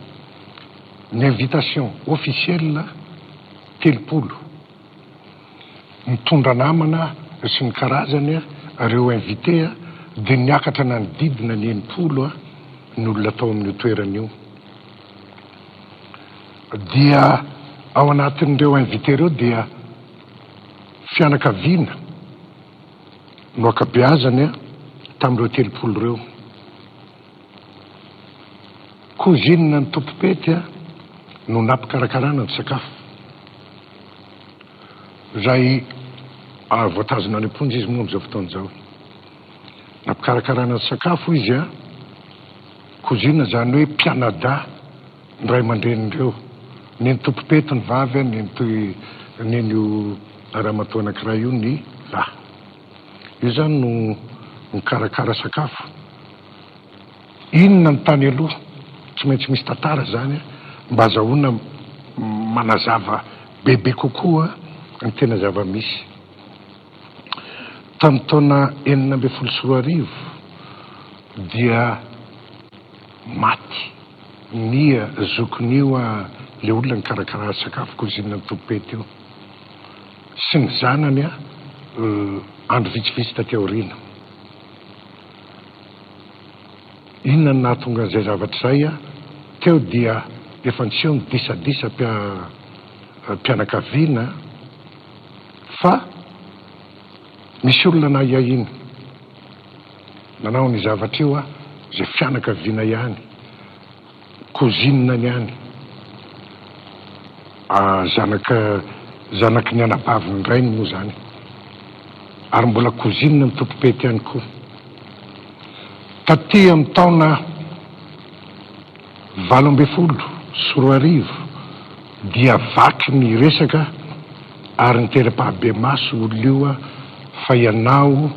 Ny invitation officielle 30. Nitondra namana sy ny karazany ireo invité dia niakatra nanodidina ny 60 ny olona tao amin'io toerana io. Dia ao anatin'ireo invité ireo dia fianakaviana no ankabeazany tamin'ireo 30 ireo. Cousine ny tompom-pety no nampikarakarana ny sakafo. Izay voatazona any am-ponja izy moa amin'izao fotoana izao. Nampikarakarana ny sakafo izy a, cousine izany hoe mpianadahy ny ray aman-drenin'ireo. Neny tompom-pety ny vavy, neny neny io ramatoa anankiray io ny lahy. Io izany no mikarakara sakafo. Inona ny tany aloha? Tsy maintsy misy tantara izany mba azahoana manazava bebe kokoa ny tena zava-misy. Tamin'ny taona 2016 dia maty ny zokin'io ilay olona nikarakara sakafo cuisine ny tompom-pety io sy ny zanany. Andro vitsivitsy taty aoriana. Inona no nahatonga an'izay zavatra izay? Teo dia efa niseho ny disadisa mpianakaviana fa nisy olona nahiahiana nanao an'io zavatra io izay fianakaviana ihany. Cousine-ny any. Zanaka zanaky ny anabavin'ny rainy moa izany. Ary mbola cousine ny tompom-pety ihany koa. Taty amin'ny taona 2018 dia vaky ny resaka ary nitera-pahabemaso io olona io fa ianao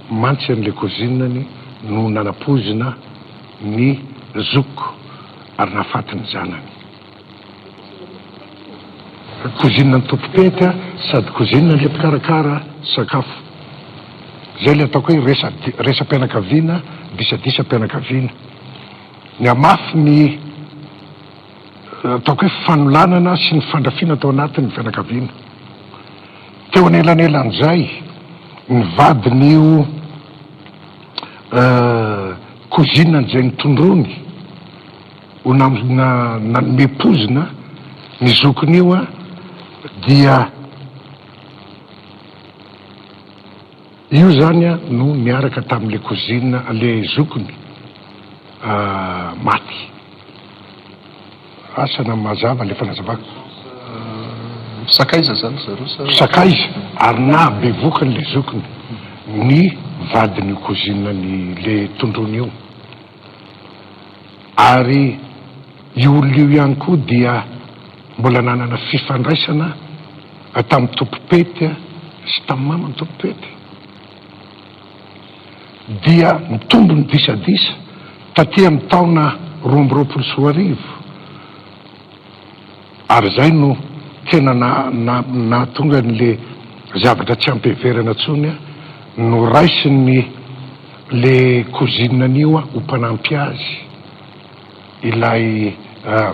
mantsy an'ilay cousine-ny no nanapoizina ny zokiko ary nahafaty ny zanany. Cousine ny tompom-pety sady cousine ilay mpikarakara sakafo. Izay ilay ataoko hoe resa resa-pianakaviana, disadisam-pianakaviana. Nihamafy ny ataoko hoe fanolanana sy ny fandrafiana tao anatin'ny fianakaviana. Teo anelanelan'izay, ny vadin'io cousine izay notondroiny ho nanome pozina ny zokiny io dia io zany no niaraka tamin'le cousine le zokiny maty. Asa na mazava le fanazavako. Sakaiza zany zareo sa? Sakaiza ary naha bevoka an'le zokiny ny vadin'io cousine-ny le tondroiny io. Ary io olona io ihany koa dia mbola nanana fifandraisana tamin'ny tompom-pety sy tamin'ny maman'ny tompom-pety. Dia nitombo ny disadisa taty amin'ny taona 2022 ary izay no tena nahatonga an'le zavatra tsy ampiheverana intsony, noraisin'ny le cousine an'io ho mpanampy azy ilay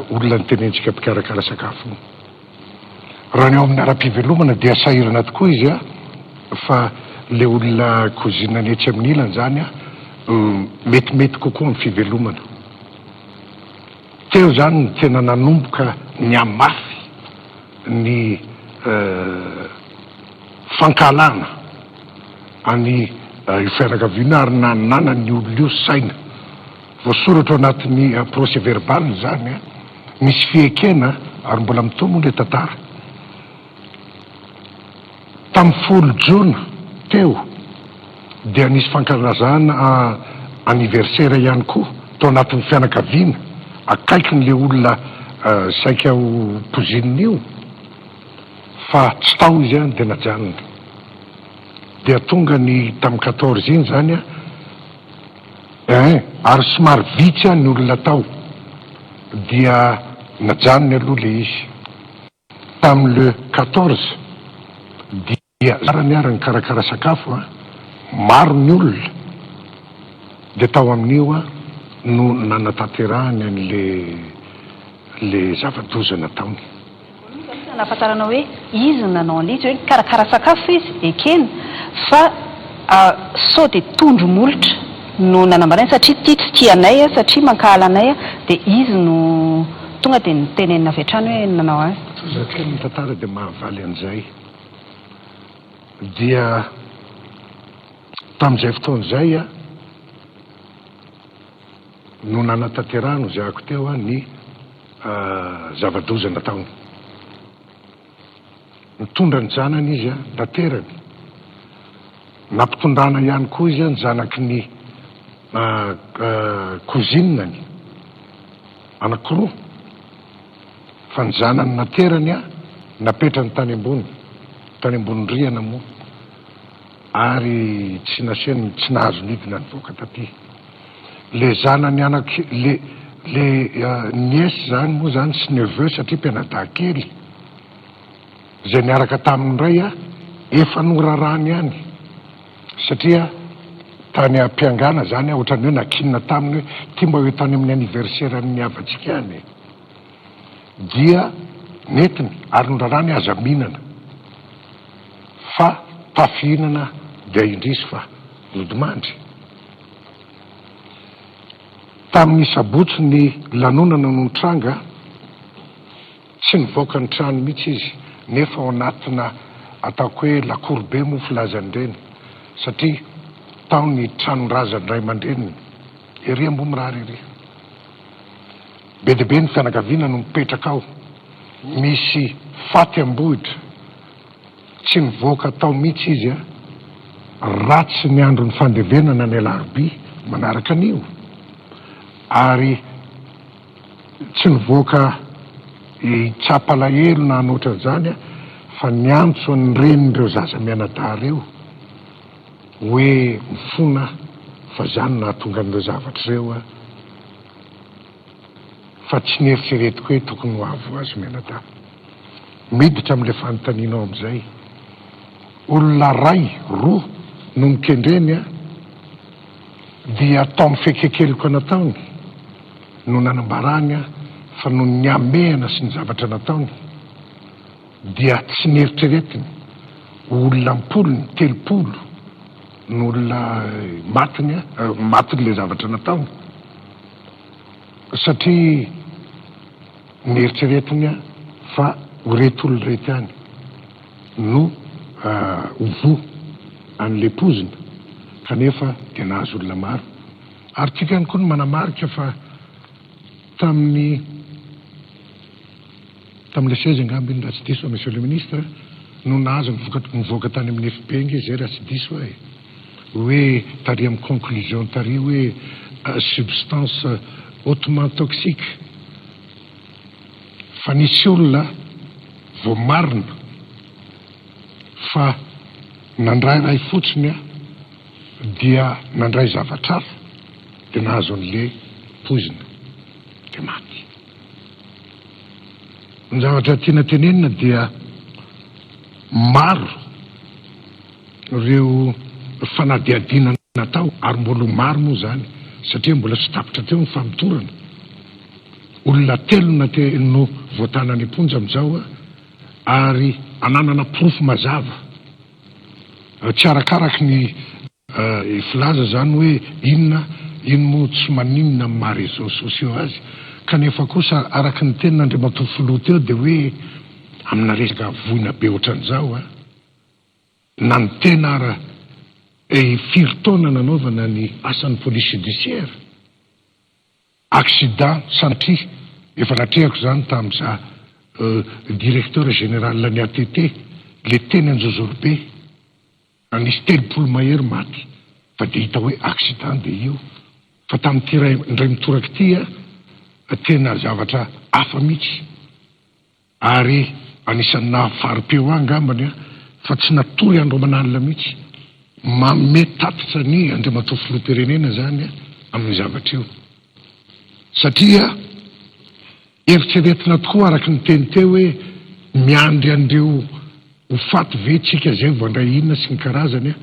olona nitenentsika mpikarakara sakafo io. Raha ny eo amin'ny ara-pivelomana dia sahirana tokoa izy a, fa le olona cousine-ny etsy amin'ny ilany izany a, metimety kokoa amin'ny fivelomana. Teo izany no tena nanomboka nihamafy ny fankahalana an'i io fianakaviana io ary nananan'ny olona io saina. Voasoratra ao anatin'ny procès verbal izany, misy fiekena ary mbola mitohy moa ilay tantara. Tamin'ny folo jona teo dia nisy fankalazana anniversaire ihany koa tao anatin'ny fianakaviana akaikin'ilay olona saika ho cousine io fa tsy tao izy dia najanona. Dia tonga ny tamin'ny quatorze iny izany Ein, ary somary vitsy ny olona tao dia najanony aloha le izy. Tamin'ny le 14 dia zara niara nikarakara sakafo an, maro ny olona dia tao amin'io an no nanatanterahany an'le le zava-doza nataony. Inona no nahafantarana hoe izy no nanao an'ilay izy? Hoe nikarakara sakafo izy, ekena, fa sao dia tondro molotra no nanambarany satria ity tsy tia anay, satria mankahala anay, dia izy no tonga dia notenenina avy hatrany hoe nanao azy. Tohizo kely ny tantara dia mahavaly an'izay. Dia tamin'izay fotoana izay no nanatanterahany hoy zahako teo ny zava-doza nataony. Nitondra ny zanany izy naterany. Nampitondrana ihany koa izy ny zanaky ny cousine-ny anankiroa fa ny zanany naterany napetrany tany ambony, tany ambony rihana moa ary tsy nasiany, tsy nahazo nidina nivoaka taty. Le zanany anaky le le nièce zany moa zany sy neveu satria mpianadahy kely zay niaraka taminy ndray a efa norarany ihany satria tany ampiangana zany a ohatran'ny hoe nakinina taminy hoe ty mba ho tany amin'ny anniversaire an'ny havantsika any e dia nentiny ary norarany aza mihinana fa. Tafihinana dia indrisy fa nodimandry. Tamin'ny sabotsy ny lanonana no nitranga, tsy nivoaka ny trano mihitsy izy nefa ao anatina ataoko hoe lakoro be moa filazan'ireny satria tao ny tranon-drazan'ny ray aman-dreniny ery Ambohimirary ery. Be dia be ny fianakaviana no mipetraka ao, misy faty am-bohitra. Tsy nivoaka tao mihitsy izy a! Ratsy ny andron'ny fandevenana ny alarobia manaraka an'io ary tsy nivoaka hitsapa alahelo na hanoatra an'izany aho fa niantso ny renin'ireo zaza mianadahy ireo hoe mifona aho fa za no nahatonga an'ireo zavatra ireo a! Fa tsy nieritreretiko hoe tokony ho avy ho azy mianadahy. Miditra amin'ilay fanontanianao amin'izay. Olona ray, roa no nokendreny an, dia tao amin'ny fekekeloka nataony no nanambarany an fa noho ny hamehana sy ny zavatra nataony dia tsy nieritreretiny ho olona am-polony, 30 no olona matiny an, matin'ilay zavatra nataony satria Neritreretiny fa ho reto olona ireto ihany no ho voa an'ilay poizina kanefa dia nahazo olona maro. Ary tiako ihany koa ny manamarika fa tamin'ny tamin'ilay seza angamba iny raha tsy diso aho Monsieur le Ministre no nahazo ny vokatra nivoaka tany amin'ny FB ange izay raha tsy diso aho e! hoe tary amin'ny conclusion tary hoe substance hautement toxique fa nisy olona voamarina fa nandrairay fotsiny aho dia nandray zavatra hafa dia nahazo an'le poizina dia maty. Ny zavatra tiana tenenina dia maro ireo fanadihadiana natao ary mbola ho maro moa izany satria mbola tsy tapitra teo ny famotorana. Olona telo no voatana any am-ponja amin'izao ary ananana porofo mazava. Tsy arakaraky ny filaza izany hoe inona iny moa tsy maninona amin'ny maha réseaux sociaux azy kanefa kosa araky ny tenin'Andriamatoa Filoha teo dia hoe amina resaka voina be ohatran'izao Na ny tena ara eh firy taona nanaovana ny asan'ny police judiciaire? Accident sanatria, efa natrehako izany tamin'ny za directeur général ny ATT, le teny Anjozorobe, nisy 30 mahery maty fa dia hita hoe accident dia io, fa tamin'ity ray indray mitoraka ity a tena zavatra hafa mihitsy. Ary anisan'ny nahafari-peo ahy angambany aho fa tsy natory andro aman'alina mihitsy. Manome tatitra ny Andriamatoa Filoham-pirenena izany amin'io zavatra io. Satria eritreretina tokoa araka ny teny teo hoe miandry an'ireo ho faty ve tsika izay vao handray inona sy ny karazany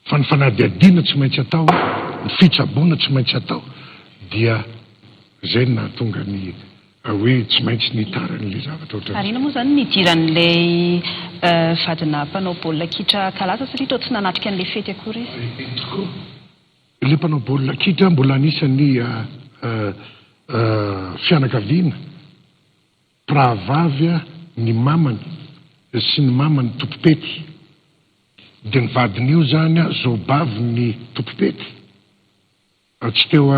fa ny fanadihadiana tsy maintsy atao, ny fitsaboana tsy maintsy atao dia izay no nahatonga ny hoe tsy maintsy nitaran'ilay zavatra ohatran'izay. Ary inona moa izany ny nidiran'ilay vadina mpanao baolina kitra kalaza satria toa tsy nanatrika an'ilay fety akory izy? Eny tokoa. Ilay mpanao baolina kitra mbola anisan'ny fianakaviana mpirahavavy ny mamany sy ny mamany tompom-pety. Dia ny vadin'io izany zaobavin'ny tompom-pety. Tsy teo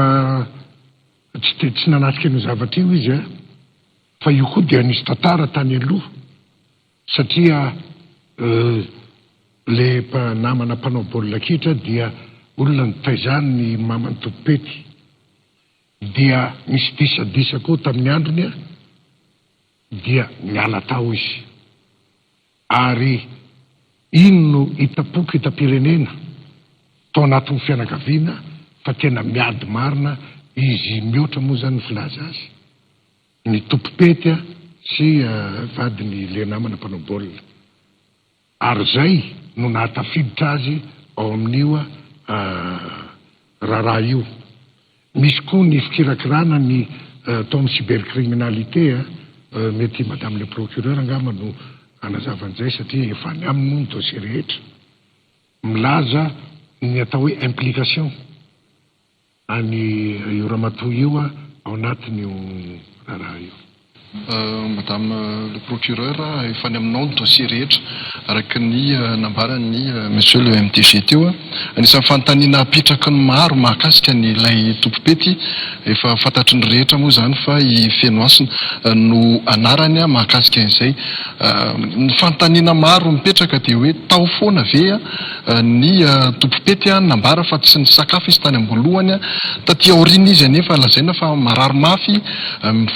tsy te tsy nanatrika an'io zavatra io izy a! Fa io koa dia nisy tantara tany aloha satria le namana mpanao baolina kitra dia olona nitaizany ny maman'i Tompopety. Dia nisy disadisa koa tamin'ny androny a! Dia niala tao izy. Ary iny no hitam-poko hitam-pirenena tao anatin'ny fianakaviana fa tena miady marina izy mihoatra moa zany ny filaza azy ny tompom-pety sy vadiny le namana mpanao baolina. Ary zay no nahatafiditra azy ao amin'io raharaha io. Misy koa ny fikirakirana ny atao amin'ny cybercriminalité, mety madame le procureur angamba no hanazava an'izay satria efa any aminy moa ny dossier rehetra. milaza ny atao hoe implication an'i io ramatoa io ao anatin'io raharaha io. Madame le procureur, efa any aminao ny dossier rehetra araka ny nambaran'ny Monsieur le MDG teo. Anisan'ny fanontaniana apetraky ny maro mahakasika ny ilay tompom-pety, efa fantatry ny rehetra moa izany fa i Fenohasina no anarany mahakasika an'izay. Ny fanontaniana maro mipetraka dia hoe tao foana ve ny tompom-pety nambara fa tsy nisakafo izy tany am-boalohany, taty aoriana izy anefa lazaina fa marary mafy,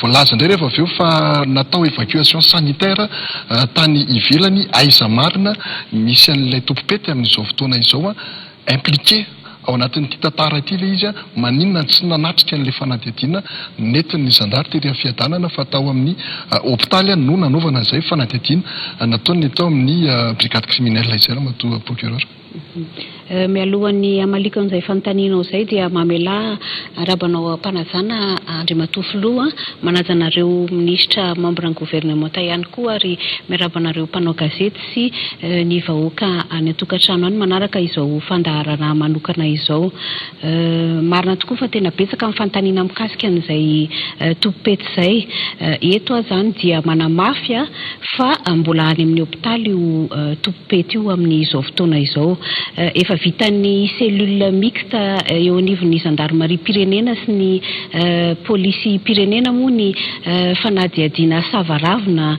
voalaza indray rehefa avy eo fa natao évacuation sanitaire tany ivelany, aiza marina misy an'ilay tompom-pety amin'izao fotoana izao impliqué ao anatin'ity tantara ity ilay izy, maninona tsy nanatrika an'ilay fanadihadiana nentin'ny zandary tery amin'ny Fiadanana fa tao amin'ny hopitaly no nanaovana an'izay fanadihadiana nataon'ny tao amin'ny brigade criminelle izay ramatoa procureur. Mialohan'ny hamaliako an'izay fanontanianao izay dia mamelà arahaba anao am-panajana Andriamatoa Filoha, manaja anareo minisitra membre ny gouvernementa ihany koa ary miarahaba anareo mpanao gazety sy ny vahoaka any an-tokantrano any manaraka izao fandaharana manokana izao. Marina tokoa fa tena betsaka ny fanontaniana mikasika an'izay tompom-pety izay. Eto aho izany dia manamafy fa mbola any amin'ny hopitaly io tompom-pety io amin'izao fotoana izao. Efa vitan'ny cellule mixte eo anivon'ny zandarimariam-pirenena sy ny polisim-pirenena moa ny fanadihadiana savaravina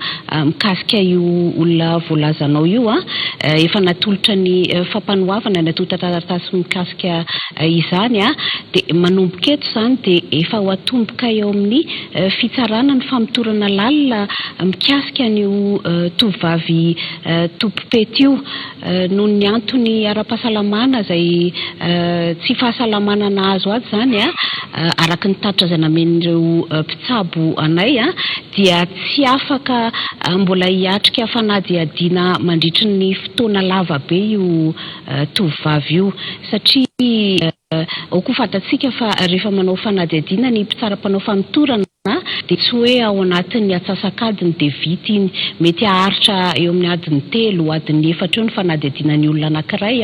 mikasika io olona voalazanao io. Efa natolotra ny fampanoavana ny antontan-taratasy mikasika izany. Dia manomboka eto izany dia efa ho atomboka eo amin'ny fitsarana ny famotorana lalina mikasika an'io tovovavy tompom-pety io. Noho ny antony ara-pahasalamana izay tsy fahasalamana nahazo azy izany, araka ny tatitra izay namen'ireo mpitsabo anay, dia tsy afaka mbola hiatrika fanadihadiana mandritry ny fotoana lava be io tovovavy io satria ao koa fantatsika fa rehefa manao fanadihadiana ny mpitsara mpanao famotorana dia tsy hoe ao anatin'ny atsasak'adiny dia vita iny. Mety haharitra eo amin'ny adiny telo, adiny efatra eo ny fanadihadiana ny olona anankiray.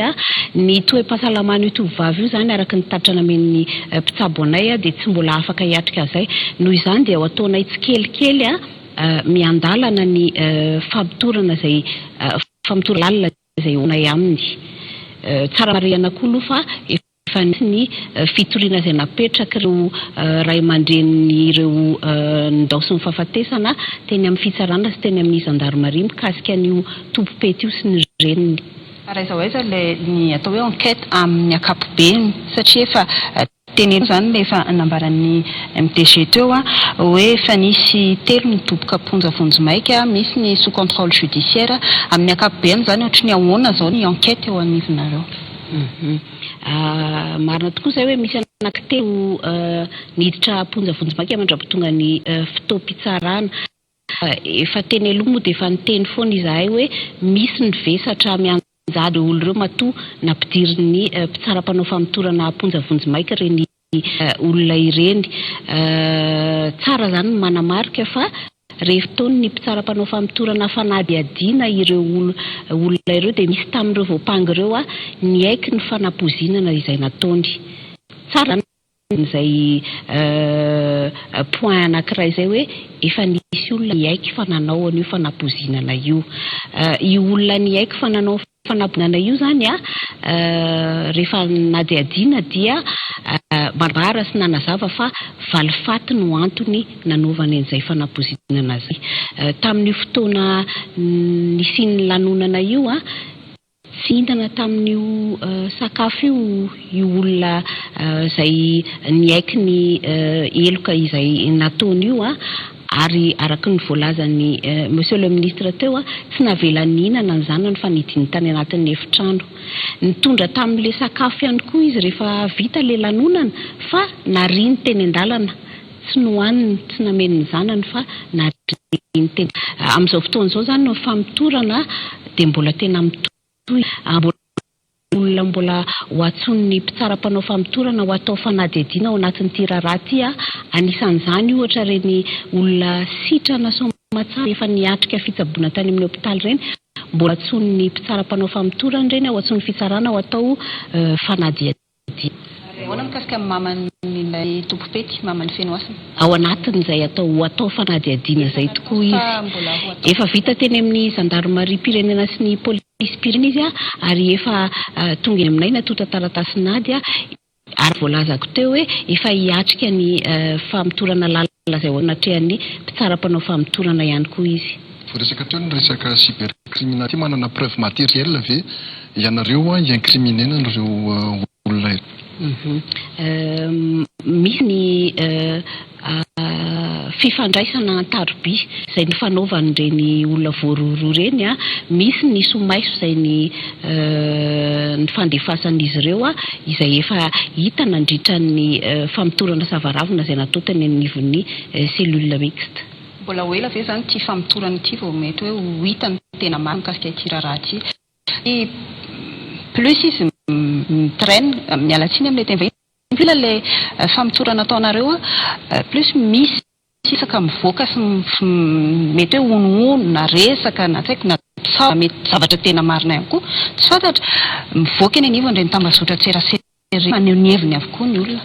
Ny toe-pahasalaman'io tovovavy io izany araka ny tatitra namen'ny mpitsabo anay dia tsy mbola afaka hiatrika an'izay. Noho izany dia ho ataonay tsikelikely miandalana ny famotorana izay famotorana lalina izay honay aminy. Tsara marihana koa aloha fa efa nisy ny fitoriana izay napetrak'ireo ray aman-drenin'ireo nindaosin'ny fahafatesana teny amin'ny fitsarana sy teny amin'ny zandarimaria mikasika an'io tompom-pety io sy ny reniny. Ary aiza ho aiza ilay ny atao hoe enquête amin'ny ankapobeny satria efa Teneno izany ilay efa nambaran'ny MDG teo hoe efa nisy telo nidoboka am-ponja vonjimaika, misy ny sous contrôle judiciaire. Amin'ny ankapobeny izany ohatry ny ahoana izao ny enquête eo anivonareo? Marina tokoa izay hoe misy anankitelo niditra am-ponja vonjimaika mandra-pitonga ny fotoam-pitsarana. Efa teny aloha moa dia efa niteny foana izahay hoe misy ny vesatra mianjady ireo olona ireo matoa nampidirin'ny mpitsara mpanao famotorana am-ponja vonjimaika ireny olona ireny. Tsara izany ny manamarika fa rehefa nataon'ny mpitsara mpanao famotorana fanadihadiana ireo olona ireo dia misy tamin'ireo voampanga ireo niaiky ny fanapoizinana izay nataony. Tsara izany. Izay point anankiray izay hoe efa nisy olona niaiky fa nanao an'io fanapoizinana io. Io olona niaiky fa nanao fanapoizinana io izany rehefa nadihadiana dia manambara sy nanazava fa valifaty no antony nanaovany an'izay fanapoizinana izay. Tamin'io fotoana nisian'ny lanonana io Tsy nihinana tamin'io sakafo io io olona izay niaiky ny heloka izay nataony io ary araka ny voalazan'ny Monsieur le Ministre teo, tsy navelany nihinana ny zanany fa nidiny tany anatin'ny efitrano. Nitondra tamin'ilay sakafo ihany koa izy rehefa vita ilay lanonana fa nariany teny an-dalana. Tsy nohaniny, tsy nameno ny zanany fa nariany teny. Amin'izao fotoana izao izany ny famotorana dia mbola tena mitohy. Mbola olona mbola ho antsoin'ny mpitsara mpanao famotorana ho atao fanadihadiana ao anatin'ity raharaha ity. Anisan'izany ohatra ireny olona sitrana soamantsara efa niatrika fitsaboana tany amin'ny hopitaly ireny. Mbola antsoin'ny mpitsara mpanao famotorana ireny, ao antsoin'ny fitsarana ho atao fanadihadiana. Ary ahoana mikasika ny maman'ilay tompom-pety, maman'i Fenohasina? Ao anatin'izay atao ho atao fanadihadiana izay tokoa izy. Efa vita teny amin'ny zandarimariam-pirenena sy ny polisim-pirenena izy ary efa tonga eny aminay ny antontan-taratasin'ady ary voalazako teo hoe efa hiatrika ny famotorana lalina izay ho anatrehan'ny mpitsara mpanao famotorana ihany koa izy. Voaresaka teo ny resaka cybercriminalité, manana preuve matérielle ve ianareo hi-incriminer-na an'ireo olona ireo? Misy ny fifandraisana an-taroby izay nifanaovan'ireny olona voarohirohy ireny, misy ny somaiso izay nifandefasan'izy ireo izay efa hita nandritra ny famotorana savaravina izay natao teny anivon'ny cellule mixte. Mbola ho ela ve izany ity famotorana ity vao mety hoe ho hita ny tena marina mikasika ity raharaha ity? Plus izy mi-traine, miala tsiny amin'ilay teny vahiny, plus ilay famotorana ataonareo, plus misy resaka mivoaka sy mety hoe honohono na resaka na tsy haiko na tsaho na mety zavatra tena marina ihany koa, tsy fantatra, mivoaka eny anivon'ireny tambazotran-tserasera ireny, maneho ny heviny avokoa ny olona.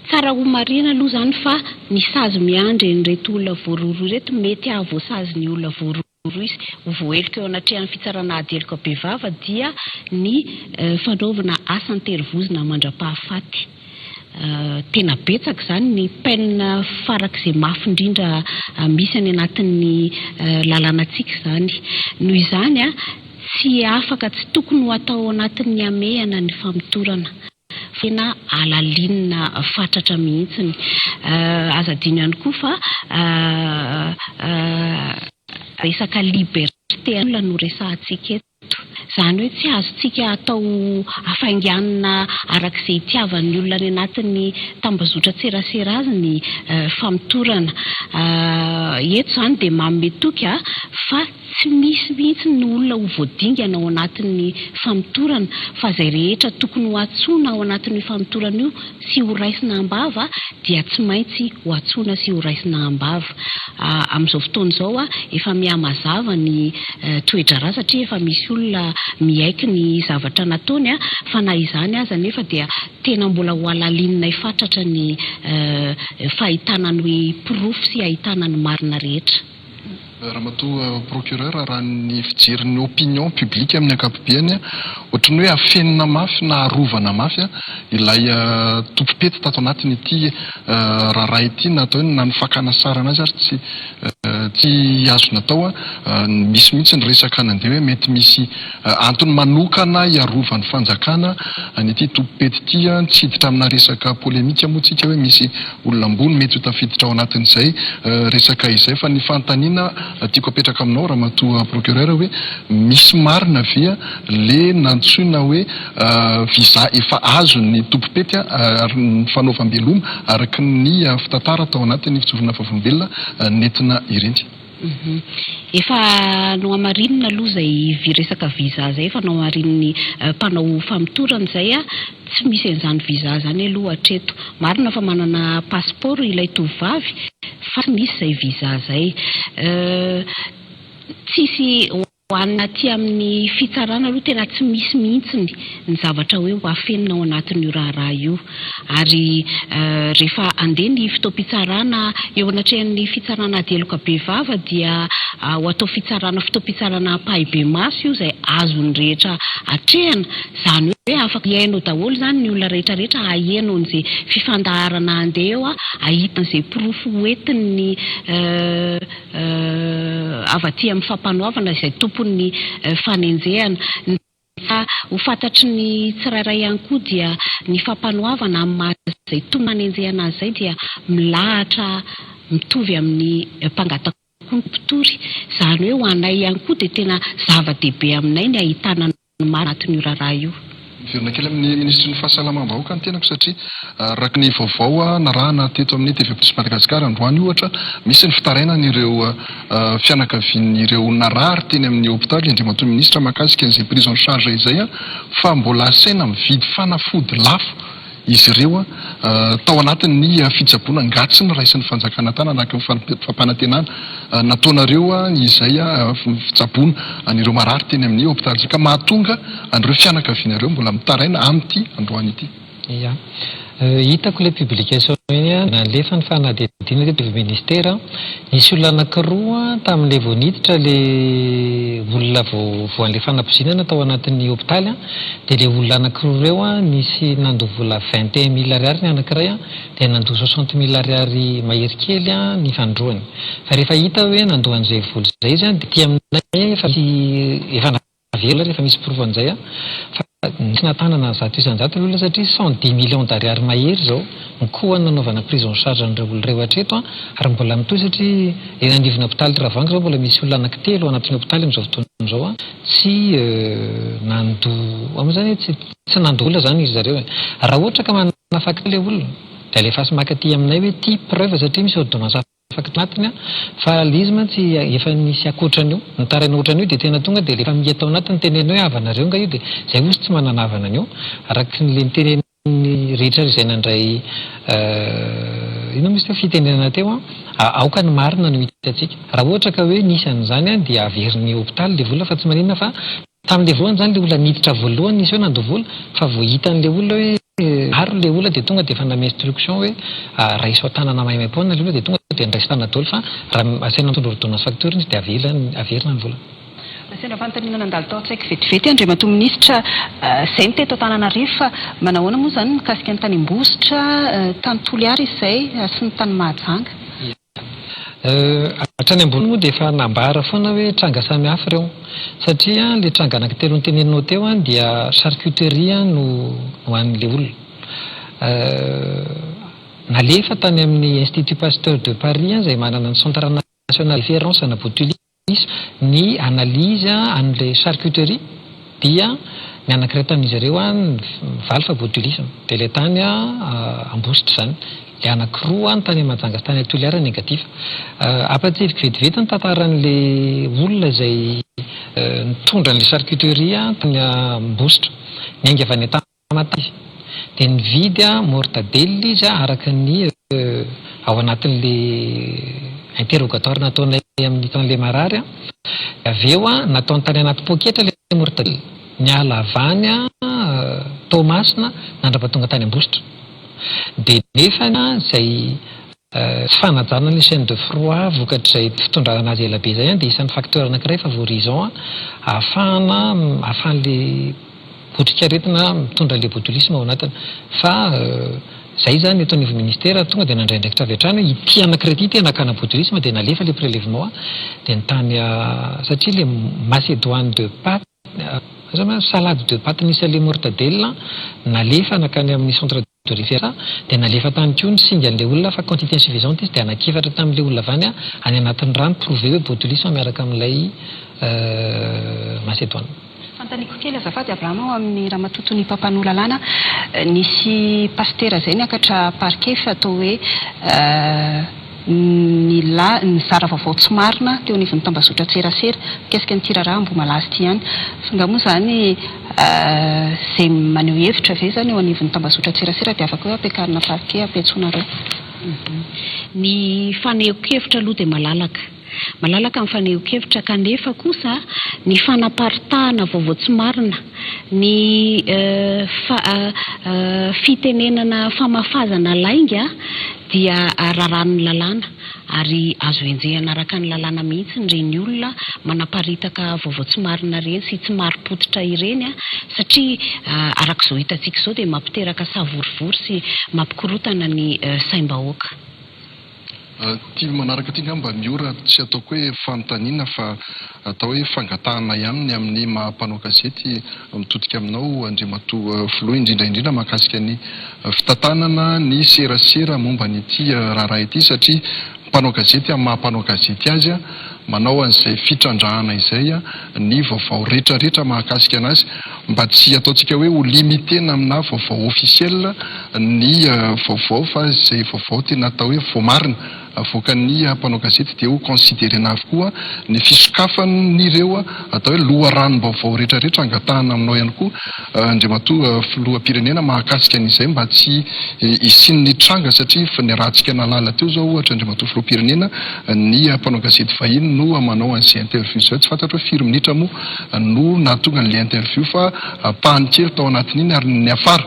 Tsara ho marihina aloha izany fa ny sazy miandry an'ireto olona voarohirohy ireto mety hahavoasazy ny olona voarohirohy. Roisy ho voaheloka eo anatrehan'ny fitsarana ady heloka bevava dia ny fanaovana asa an-terivozona mandra-pahafaty. Tena betsaka izany ny peine farak'izay mafy indrindra misy any anatin'ny lalànantsika izany. Noho izany, tsy afaka, tsy tokony ho atao ao anatin'ny hamehana ny famotorana. Tena halalinina fatratra mihitsiny. Aza adino ihany koa fa resaka liberté an'olona no resahantsika eto. Izany hoe tsy azontsika atao hafainganina araka izay itiavan'ny olona any anatin'ny tambazotran-tserasera azy ny famotorana. Eto izany dia manome toky fa Tsy misy mihitsy ny olona ho voadingana ao anatin'ny famotorana fa izay rehetra tokony ho antsoina ao anatin'io famotorana io sy ho raisina am-bava dia tsy maintsy ho antsoina sy ho raisina am-bava. Amin'izao fotoana izao efa mihamazava ny toe-draharaha satria efa misy olona miaiky ny zavatra nataony fa na izany aza anefa dia tena mbola ho halalininay fatratra ny fahitana ny porofo sy ahitana ny marina rehetra. Ramatoa Procureur, raha ny fijerin'ny opinion publique amin'ny ankapobeny, ohatran'ny hoe afenina mafy na arovana mafy ilay tompom-pety tato anatin'ity raharaha ity na atao hoe na ny fakana sary an'azy ary tsy tsy azo natao. Misy mihitsy ny resaka nandeha hoe mety misy antony manokana hiarovan'ny fanjakana an'ity tompom-pety ity. Tsy hiditra amina resaka polémique moa tsika hoe misy olona ambony mety ho tafiditra ao anatin'izay resaka izay fa ny fanontaniana tiako apetraka aminao ramatoa procureur hoe misy marina ve le nantsoina hoe visa efa azon'ny tompom-pety ary ny fanaovam-beloma araka ny fitantara tao anatin'ny fijoroana vavolombelona nentina ireny. Efa nohamarinina aloha izay resaka visa izay, efa nohamarinin'ny mpanao famotorana izay, tsy misy an'izany visa izany aloha hatreto. Marina fa manana passeport ilay tovovavy fa tsy misy izay visa izay. Tsisy Ho an'ny aty amin'ny fitsarana aloha tena tsy misy mihitsy ny zavatra hoe ho afenina ao anatin'io raharaha io. Ary rehefa handeha ny fotoam-pitsarana eo anatrehan'ny fitsarana ady heloka bevava dia ho atao fitsarana fotoam-pitsarana ampahibemaso io izay azon'ny rehetra atrehina. Izany hoe afaka hihaino daholo izany ny olona rehetra rehetra haheno an'izay fifandaharana handeha eo, hahita an'izay porofo hoentin'ny avy aty amin'ny fampanoavana izay tompon'ny fanenjehana. Ny ho fantatry ny tsirairay ihany koa dia ny fampanoavana amin'ny maha izay tompon'ny fanenjehana azy izay dia milahatra mitovy amin'ny mpangataka koa ny mpitory. Izany hoe ho anay ihany koa dia tena zava-dehibe aminay ny ahitana ny marina anatin'io raharaha io. Miverina kely amin'ny minisitry ny fahasalamam-bahoaka ny tenako satria araka ny vaovao narahana teto amin'ny TV Plus Madagascar androany ohatra, misy ny fitarainan'ireo fianakavian'ireo narary teny amin'ny hopitaly Andriamatoa Minisitra mahakasika an'izay prise en charge izay fa mbola asaina mividy fanafody lafo. izy ireo tao anatin'ny fitsaboana angaha tsy noraisin'ny fanjakana tanana araka ny fampanantenana nataonareo izay fitsaboana an'ireo marary teny amin'ny hopitaly izay ka mahatonga an'ireo fianakaviana ireo mbola mitaraina amin'ity androany ity. Ya. Hitako ilay publication iny an, nalefa ny fanadihadiana teto avy ministera, nisy olona anakiroa tamin'ilay vao niditra ilay olona vao voan'ilay fanapoizinana tao anatin'ny hopitaly an, dia ilay olona anakiroa ireo an, nisy nandoa vola 21 mille ariary ny anakiray an, dia nandoa 60 mille ariary mahery kely an ny fanindroany. Fa rehefa hita hoe nandoa an'izay vola izay izy an, dia aty aminay efa misy efa naverina rehefa misy porofo an'izay an, fa nisy natanana 100% ilay olona satria 110 millions d'ariary mahery izao ny coût nanaovana prise en charge an'ireo olona ireo hatreto an, ary mbola mitohy satria eny anivon'ny hopitaly Ravoahangy izao mbola misy olona anankitelo anatin'ny hopitaly amin'izao fotoana izao an, tsy nandoa ao moa zany tsy tsy nandoa vola zany izy zareo e. Raha ohatra ka manana facture ilay olona dia alefaso maka aty aminay hoe ty preuve satria misy ordonnance facture anatiny an, fa ilay izy mantsy efa nisy ankoatran'io, nitaraina ohatran'io dia tena tonga dia ilay famille tao anatiny tenenina hoe havanareo nga io dia zay ozy tsy manana havana an'io, araky ny le niteneniny rehetra izay nandray inona moa izy teo fitenenana teo an, aoka ny marina no hitantsika. Raha ohatra ka hoe nisy an'izany an dia averin'ny hopitaly ilay vola fa tsy maninona fa tamin'ilay voalohany zany ilay olona niditra voalohany nisy hoe nandoa vola fa vao hitan'ilay olona hoe maro ilay olona dia tonga dia efa nanome instruction hoe raiso an-tanana maimaimpoana ilay olona dia tonga dia niraiso tanana daholo fa raha asaina mitondra ordonnance facture izy dia avela averina ny vola. Sendra fanontaniana nandalo tao an-tsaiko vetivety Andriamatoa Minisitra, izay ny teto Antananarivo fa manahoana moa izany mikasika ny tany Ambositra, tany Toliara izay sy ny tany Mahajanga? Hatrany ambony moa dia efa nambara foana hoe tranga samihafa ireo satria ilay tranga anankitelo noteneninao teo dia charcuterie no nohanin'ilay olona. Nalefa tany amin'ny Institut Pasteur de Paris izay manana ny Centre national de référence ana botulisme ny analyse an'ilay charcuterie dia ny anankiray tamin'izy ireo nivaly fa botulisme dia ilay tany Ambositra izany. Ilay anankiroa ny tany Mahajanga sy tany Toliara négatif. Ampahatsiahiviko vetivety ny tantaran'ilay olona izay nitondra an'ilay charcuterie tany Ambositra. Niainga avy any Tamatave izy dia nividy mortadelle izy araka ny ao anatin'ilay interrogatoire nataonay amin'ny tamin'ilay marary. Avy eo nataony tany anaty poketra ilay mortadelle, niala avy any Toamasina nandrapatonga tany Ambositra. Dia nefa izay tsy fanajana ny chaîne de froid vokatr'izay fitondrana azy ela be izay dia isan'ny facteur anankiray favorisant ahafahana ahafahan'ilay otrikaretina mitondra ilay botulisme ao anatiny. Fa izay izany eto anivon'ny ministera tonga dia nandray andraikitra avy hatrany hoe ity anankiray ity tena hakana botulisme dia nalefa ilay prélèvement dia ny tany satria ilay macédoine de pâte salade de pâte nisy an'ilay mortadelle nalefa nankany amin'ny centre de référence dia nalefa tany koa ny singan'ilay olona fa quantité insuffisante izy dia anankiefatra tamin'ilay olona avy any any anatin'ny rano prouvé hoe botulisme miaraka amin'ilay macédoine. Fanontaniako kely azafady Abraham ao amin'ny ramatoa Tonia mpampanoa lalàna, nisy pastera izay niakatra parquet fa atao hoe nila nizara vaovao tsy marina teo anivon'ny tambazotra tserasera mikasika an'ity raharaha Ambohimalaza ity ihany. Fa nga moa izany izay maneho hevitra ve izany eo anivon'ny tambazotra tserasera dia afaka hoe ampiakarina parquet ampiantsoanareo? Ny fanehoan-kevitra aloha dia malalaka. Malalaka ny fanehoan-kevitra kanefa kosa ny fanaparitahana vaovao tsy marina, ny fitenenana famafazana lainga dia raràn'ny lalàna ary azo enjehina araka ny lalàna mihitsy ireny olona manaparitaka vaovao tsy marina ireny sy tsy marim-pototra ireny satria araka izao hitantsika izao dia mampiteraka savorovoro sy mampikorontana ny saim-bahoaka. Ity manaraka ity angamba Miora tsy ataoko hoe fanontaniana fa atao hoe fangatahana ihany ny amin'ny maha mpanao gazety mitodika aminao Andriamatoa Filoha indrindra indrindra mahakasika ny fitantanana ny serasera momba an'ity raharaha ity satria mpanao gazety amin'ny maha mpanao gazety azy manao an'izay fitrandrahana izay ny vaovao rehetrarehetra mahakasika anazy mba tsy ataontsika hoe ho limiter-na amina vaovao officiel ny vaovao fa izay vaovao tena atao hoe voamarina. avoakan'ny mpanao gazety dia ho considerena avokoa ny fisokafan'ireo atao hoe loharanom-baovao rehetra rehetra angatahana aminao ihany koa Andriamatoa Filoham-pirenena mahakasika an'izay mba tsy hisian'ny tranga satria niarahantsika nahalala teo izao ohatra Andriamatoa Filoham-pirenena ny mpanao gazety vahiny no manao an'izay interview izay tsy fantatro hoe firy minitra moa no nahatonga an'ilay interview fa ampahany kely tao anatin'iny ary niafara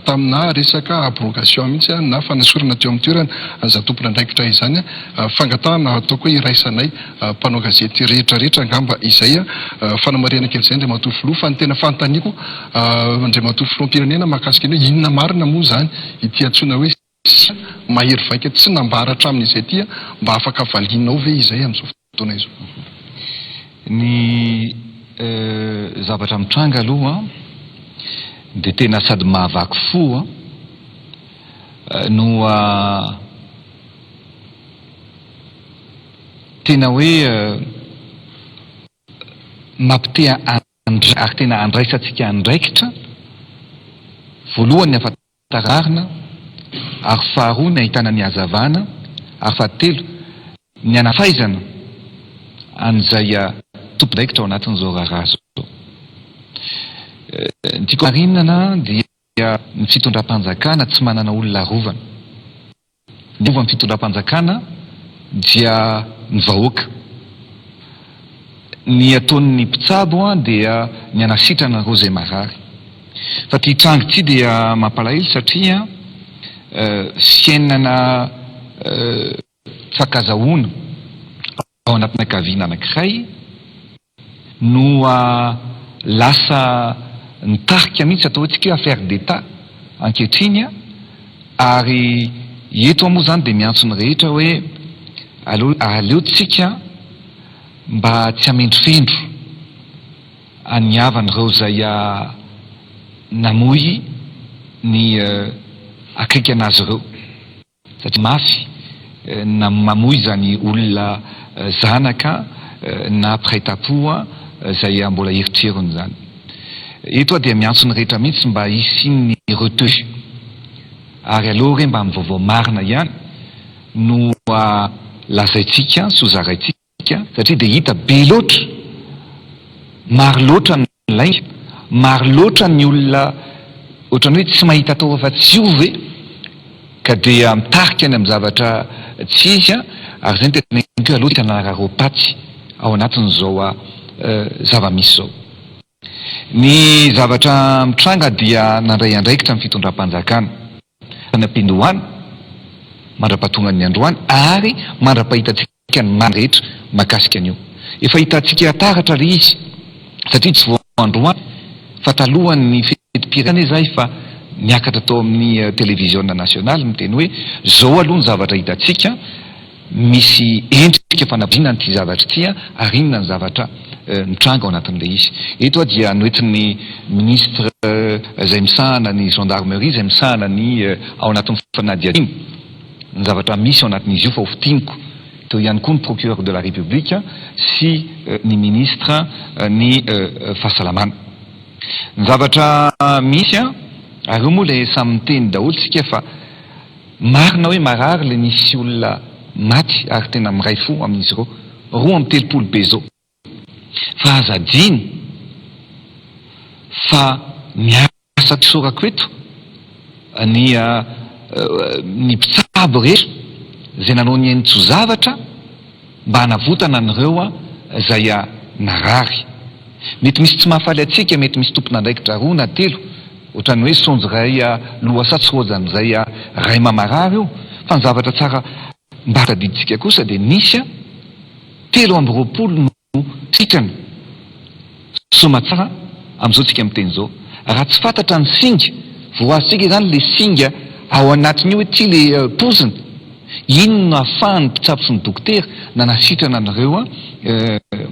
tamina resaka abrogation mihitsy na fanesorana teo amin'ny toerana izany tompon'andraikitra izany. Fangatahana ataoko hoe iraisanay mpanao gazety rehetra rehetra angamba izay fanamarihana kely izay Andriamatoa Filoha fa ny tena fanontaniako Andriamatoa Filoham-pirenena mahakasika ny hoe inona marina moa izany ity antsoina hoe sia mahery vaika tsy nambara hatramin'izay ity mba afaka valianao ve izay amin'izao fotoana izao? Ny zavatra mitranga aloha dia tena sady mahavaky fo no tena hoe mampite ary tena andraisantsika andraikitra voalohany ny ahafantarana ary faharoa ny ahitana ny hazavana ary fahatelo ny hanafaizana an'izay tompon'andraikitra ao anatin'izao raharaha izao. Ny tiako hamarinana dia ny fitondram-panjakana tsy manana olona arovana. Ny rovan'ny fitondram-panjakana dia ny vahoaka. Ny ataon'ny mpitsabo dia ny hanasitrana ireo izay marary. Fa ity tranga ity dia mampalahelo satria fiainana fankazahoana ao anatina kaviana anankiray no lasa nitarika mihitsy atao hoe tsika hoe affaire d'Etat ankehitriny ary eto aho moa izany dia miantso ny rehetra hoe aleo aleo tsika mba tsy hamendrofendro an'ny havan'ireo izay namoy ny akaiky an'azy ireo. Satria mafy na mamoy izany olona zanaka na mpiray tampo izay mbola eritreriny izany. Eto aho dia miantso ny rehetra mihitsy mba hisian'ny retenue. Ary aleo re mba amin'ny vaovao marina ihany no lazaintsika sy ho zaraintsika. Satria dia hita be loatra, maro loatra ny lainga, maro loatra ny olona ohatran'ny hoe tsy mahita atao afa-tsy io ve ka dia mitarika any amin'ny zavatra tsy izy ary izay no teneniko hoe aleo tsy hanararaom-paty ao anatin'izao zava-misy izao. Ny zavatra mitranga dia nandray andraikitra ny fitondram-panjakana tany am-piandohana mandra-pahatongan'ny androany ary mandra-pahitantsika ny marina rehetra mahakasika an'io. Efa hitantsika taratra ilay izy satria tsy vao androany fa talohan'ny fetim-pirenena izahay fa niakatra tao amin'ny televiziona nasionaly niteny hoe zao aloha ny zavatra hitantsika, misy endrika fanabziana an'ity zavatra ity ary inona ny zavatra mitranga ao anatin'ilay izy. Eto aho dia noentin'ny ministre izay misahana ny gendarmerie izay misahana ny ao anatin'ny fanadihadiana. ny zavatra misy ao anatin'izy io fa ho fintiniko teo ihany koa ny procureur de la république sy ny ministre ny fahasalamana. Ny zavatra misy an, ary io moa le samy miteny daholo tsika fa marina hoe marary le nisy olona maty ary tena miray fo amin'izy ireo, 32 be zao. Fa aza adino fa ny asa tsorako eto ny ny mpitsabo rehetra izay nanao ny ainy tsy ho zavatra mba hanavotana an'ireo izay narary. Mety misy tsy mahafaly antsika, mety misy tompon'andraikitra roa na telo, ohatran'ny hoe saonjo iray lohasaha tsy rojan'izay ray mamarary io, fa ny zavatra tsara mba tadidintsika kosa dia nisy 23 no sitrana soamatsara amin'izao tsika miteny izao. Raha tsy fantatra ny singa, vao azontsika izany le singa ao anatin'io hoe ity le pozina, iny no ahafahan'ny mpitsabo sy ny dokotera nanasitrana an'ireo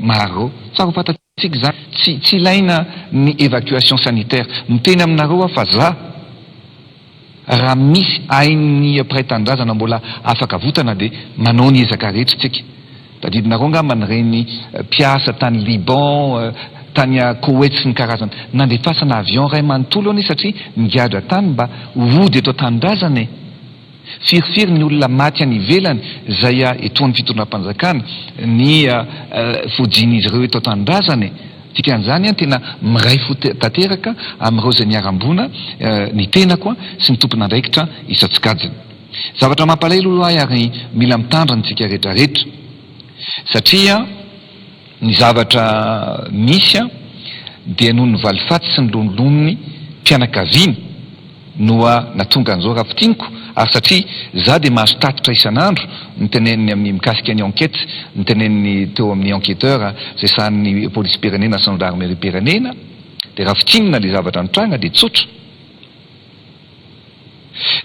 maro ireo. Tsara ho fantatsika izany, tsy tsy ilaina ny évacuation sanitaire. Miteny aminareo aho fa za raha misy ain'ny mpiray tanindrazana mbola afaka avotana dia manao ny ezaka rehetra tsika. Tadidinareo angamba ny reny mpiasa tany Liban, tany Koweït sy ny karazany. Nandefasana avion iray manontolo anie satria nigadra tany mba hody eto an-tanindrazana e! Firifiry ny olona maty any ivelany izay etoan'ny fitondram-panjakana, ny fodian'izy ireo eto an-tanindrazana e! Dikan'izany tena miray fo tanteraka amin'ireo izay niharam-boina ny tenako sy ny tompon'andraikitra isan-tsokajiny. Zavatra mampalahelo aloha ahy ary mila mitandrina isika rehetra rehetra satria ny zavatra misy dia noho ny valifaty sy ny loniloniny mpianakaviana no natonga an'izao raha fintiniko ary satria za dia mahazo tatitra isan'andro ny teneniny amin'ny mikasika ny enquête ny teneniny teo amin'ny enquêteur izay sahanin'ny polisim-pirenena sy gendarmerie-pirenena dia raha fintinina ilay zavatra nitranga dia tsotra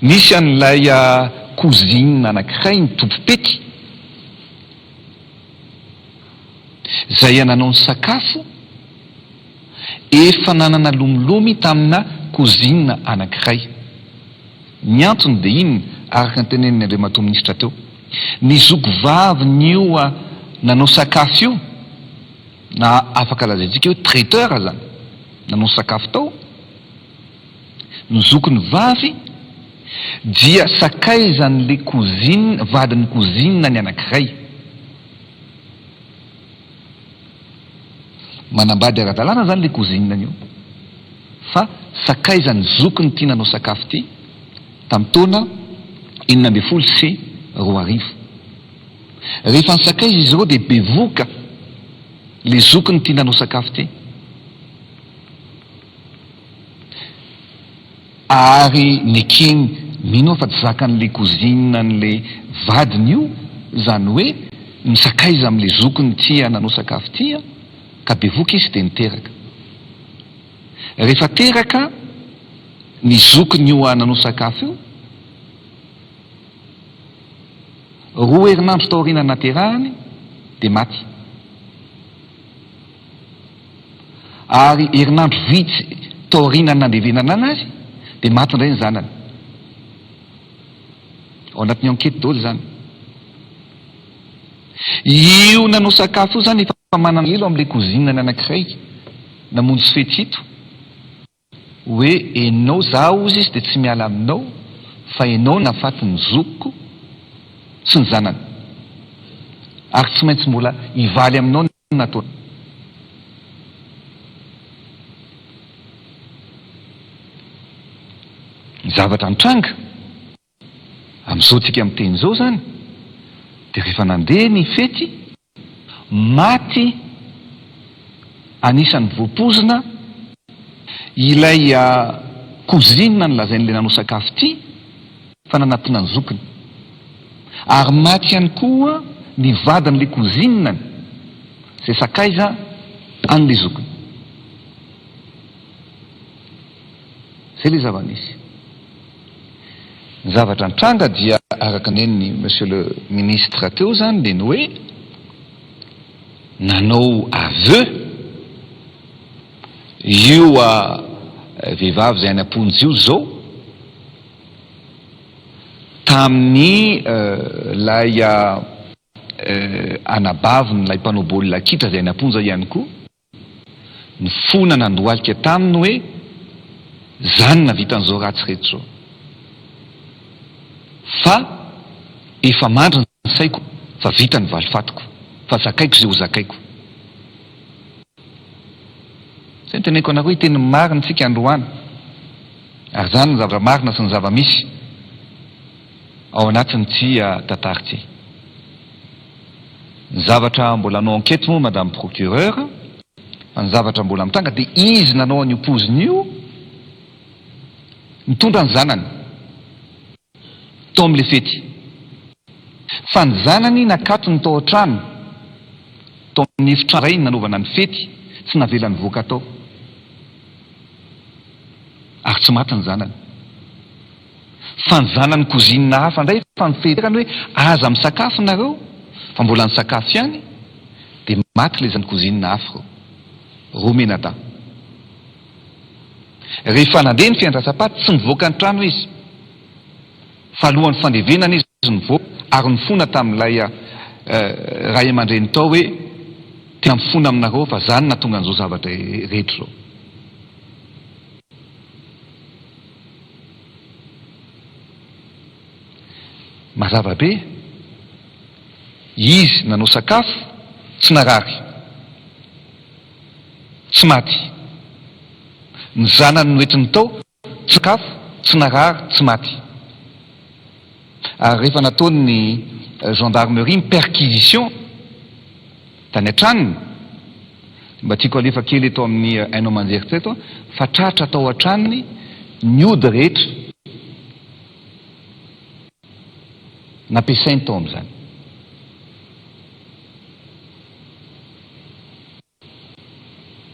nisy an'ilay cousine anankiray ny tompom-pety izay nanao ny sakafo Efa nanana lomilomy tamina cousine anankiray. Ny antony dia inona araka ny tenenin'ny Andriamatoa Minisitra teo. Ny zoky vavin'io nanao sakafo io, na afaka lazaintsika hoe traiteur zany, nanao sakafo tao, ny zokiny vavy dia sakaizan'le cousine, vadin'ny cousine-ny anankiray. Manambady ara-dalàna zany le cousine-ny io fa sakaizan'ny zokiny ity nanao sakafo ity tamin'ny taona 2016. Rehefa nisakaiza izy ireo dia bevohoka le zokiny ity nanao sakafo ity. Ary nekeny, mino aho fa tsy zakan'le cousine an'le vadiny io zany hoe misakaiza amle zokiny tia nanao sakafo tia ka bevoka izy de niteraka. Rehefa teraka ny zokiny io nanao sakafo io, roa herinandro taoriana naterahany de maty. Ary herinandro vitsy taorian'ny nandevenana azy dia maty indray ny zanany. Ao anatin'ny enquête daholo izany. Io nanao sakafo io izany efa manana elo amin'ilay cousine-ny anankiray namonjy fety ito. Hoe enao za ozy izy de tsy miala aminao fa enao nafaty ny zokiko sy ny zanany ary tsy maintsy mbola hivaly aminao ny nataony. Ny zavatra nitranga amin'izao tsika miteny izao zany de rehefa nandeha ny fety Maty anisan'ny voapoizina ilay cousine nolazain'ilay nanao sakafo ity fa nanatona ny zokiny. Ary maty ihany koa ny vadin'ilay cousine-ny izay sakaiza an'ilay zokiny. Izay ilay zava-nisy. Ny zavatra nitranga dia araka ny nen'ny Monsieur le Ministre teo izany dia ny hoe nanao aveu io vehivavy izay any am-ponja io izao tamin'ny ilay anabavin'ilay mpanao baolina kitra izay any am-ponja ihany koa. Nifona nandohalika taminy hoe, Za no nahavita an'izao ratsy rehetra izao. Fa efa mandry ny saiko fa vita ny valifatiko, fa zakaiko izay ho zakaiko. Izay no teneniko anareo, hiteny ny marina isika androany. Ary izany no zavatra marina sy ny zava-misy ao anatin'ity tantara ity. Ny zavatra mbola hanao enquête moa madame procureur fa ny zavatra mbola mitranga dia izy nanao an'io poziny io nitondra ny zanany tao amin'ilay fety fa ny zanany nakatony tao an-trano tao amin'ny efitrano iray nanaovana ny fety tsy navela nivoaka tao ary tsy maty ny zanany. Fa ny zanany cousine hafa ndray efa nifeherany hoe aza misakafo nareo fa mbola nisakafo ihany de maty le zany cousine hafa reo. Roa menadahy. Rehefa nandeha ny fiandrasam-paty tsy nivoaka ny trano izy fa alohan'ny fandevenana izy nivoaka ary nifona tamin'ilay ray aman-dreny tao hoe tena mifona aminareo fa za no nahatonga an'izao zavatra rehetra izao. Mazava be, izy nanao sakafo, tsy narary, tsy maty. Ny zanany noentiny tao, tsy sakafo, tsy narary, tsy maty. Ary rehefa nataon'ny gendarmerie ny perquisition tany an-tranony, mba tiako alefa kely eto amin'ny haino aman-jery teto, fa tratra tao an-tranony ny ody rehetra nampiasainy tao amin'izany.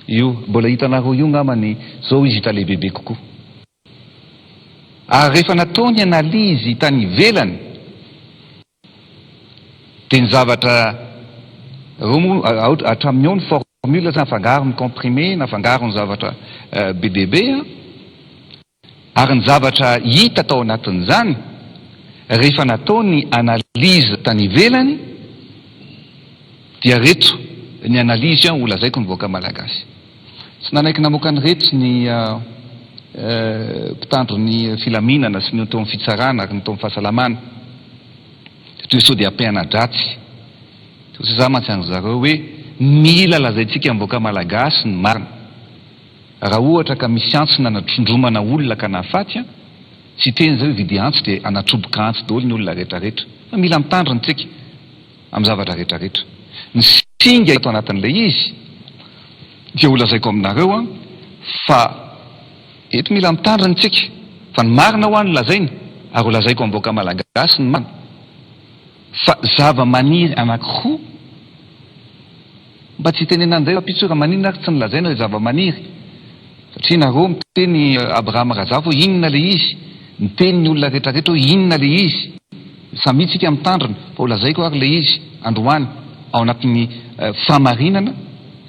Io mbola hitanareo io ngambany zao izy hita lehibebe kokoa. Ary rehefa natao ny analyse tany ivelany dia ny zavatra reo moa hatramin'ny ao ny formule tsy nafangaro ny comprimé nafangaro ny zavatra be dia be an. Ary ny zavatra hita tao anatin'izany rehefa natao ny analyse tany ivelany dia reto ny analyse ho lazaiko ny vahoaka malagasy. Tsy nanaiky namoaka an'ireto ny mpitandro ny filaminana sy ny teo amin'ny fitsarana ary ny teo amin'ny fahasalamana satria sao dia ampiana-dratsy. Satria za mantsy an-dry zareo hoe mila lazaintsika amin'ny vahoaka malagasy ny marina. Raha ohatra ka misy antsy nanatrondromana olona ka nahafaty an, tsy hiteny izay hoe vidia antsy dia hanatroboka antsy daholo ny olona rehetra rehetra. Fa mila mitandrina tsika amin'ny zavatra rehetra rehetra. Ny singa ato anatin'ilay izy dia ho lazaiko aminareo an, fa eto mila mitandrina tsika fa ny marina hoa no lazaina ary ho lazaiko amin'ny vahoaka malagasy ny marina fa zava-maniry anakiroa Mba tsy hitenenana indray rahampitso raha maninona ary tsy nolazaina ilay zava-maniry? Satria nareo miteny Abraham Razafy hoe inona ilay izy? Miteny ny olona rehetra rehetra hoe inona ilay izy? Samia tsika mitandrina fa ho lazaiko ary ilay izy androany ao anatin'ny fahamarinana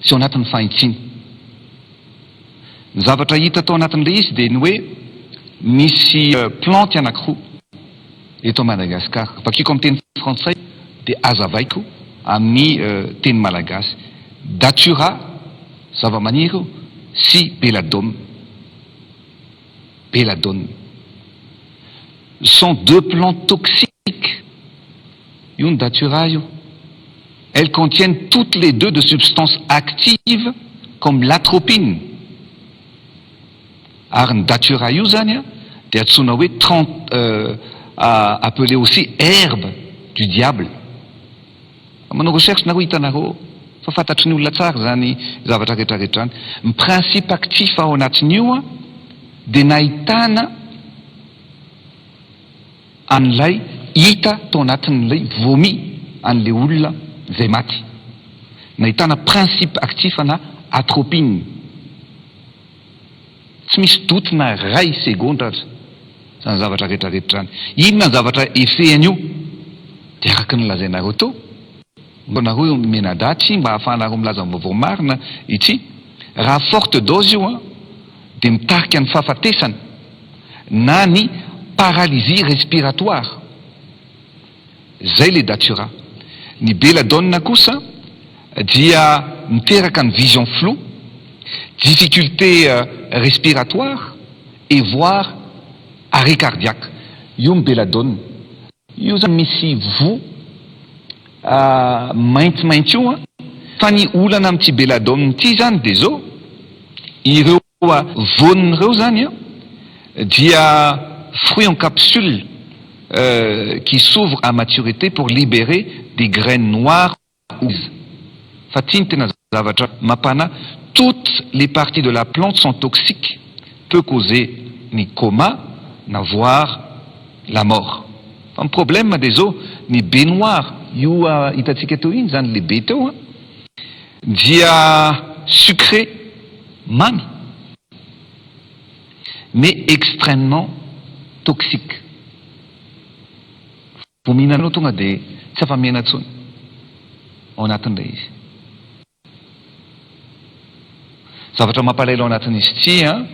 sy ao anatin'ny fahintsiana. Ny zavatra hita tao anatin'ilay izy dia ny hoe misy plante anankiroa eto Madagascar. Vakiko amin'ny teny frantsay dia azavaiko amin'ny teny malagasy. Datura, zavamaniry io, sy belladone. Belladone. Sont deux plantes toxiques. Io ny datura io. Elles contiennent toutes les deux de substances actives comme l'atropine. Ary ny datura io zany an dia antsoina hoe appelé aussi herbe du diable. Manao recherche nareo hitanareo fa fantatry ny olona tsara izany zavatra rehetra rehetra izany. Ny principe actif ao anatin'io an dia nahitana an'ilay hita tao anatin'ilay vomi an'ilay olona izay maty. Nahitana principe actif ana atropine. Tsy misy doute na iray segondra aza izany zavatra rehetra rehetra izany. Inona ny zavatra effet an'io? Dia araka ny nolazainareo teo, nareo io miana-dratsy mba ahafahanareo milaza ny vaovao marina ity, raha forte dose io an, dia mitarika ny fahafatesana na ny paralysie respiratoire. Zay le datura. Ny belladonna kosa dia miteraka ny vision floue, difficulté respiratoire et voire arrêt cardiaque. Io ny belladonna. Io zany misy voa maintimainty io an. Fa ny olana amin'ity belladonna ity zany dia zao, ireo voany ireo zany an dia fruit en capsule qui s'ouvre à maturité pour libérer des graines noires ou grises. Fa ty ny tena zavatra mampanahy, toutes les parties de la plante sont toxiques, peut causer ny coma na voire la mort. Fa ny problème dia zao, ny baie noire io hitantsika teo iny zany le baie teo an, dia sucré mamy mais extrêmement toxique. Vao mihinana anao tonga dia tsy afa-miaina intsony ao anatin'ilay izy. Zavatra mampalahelo ao anatin'izy ity an,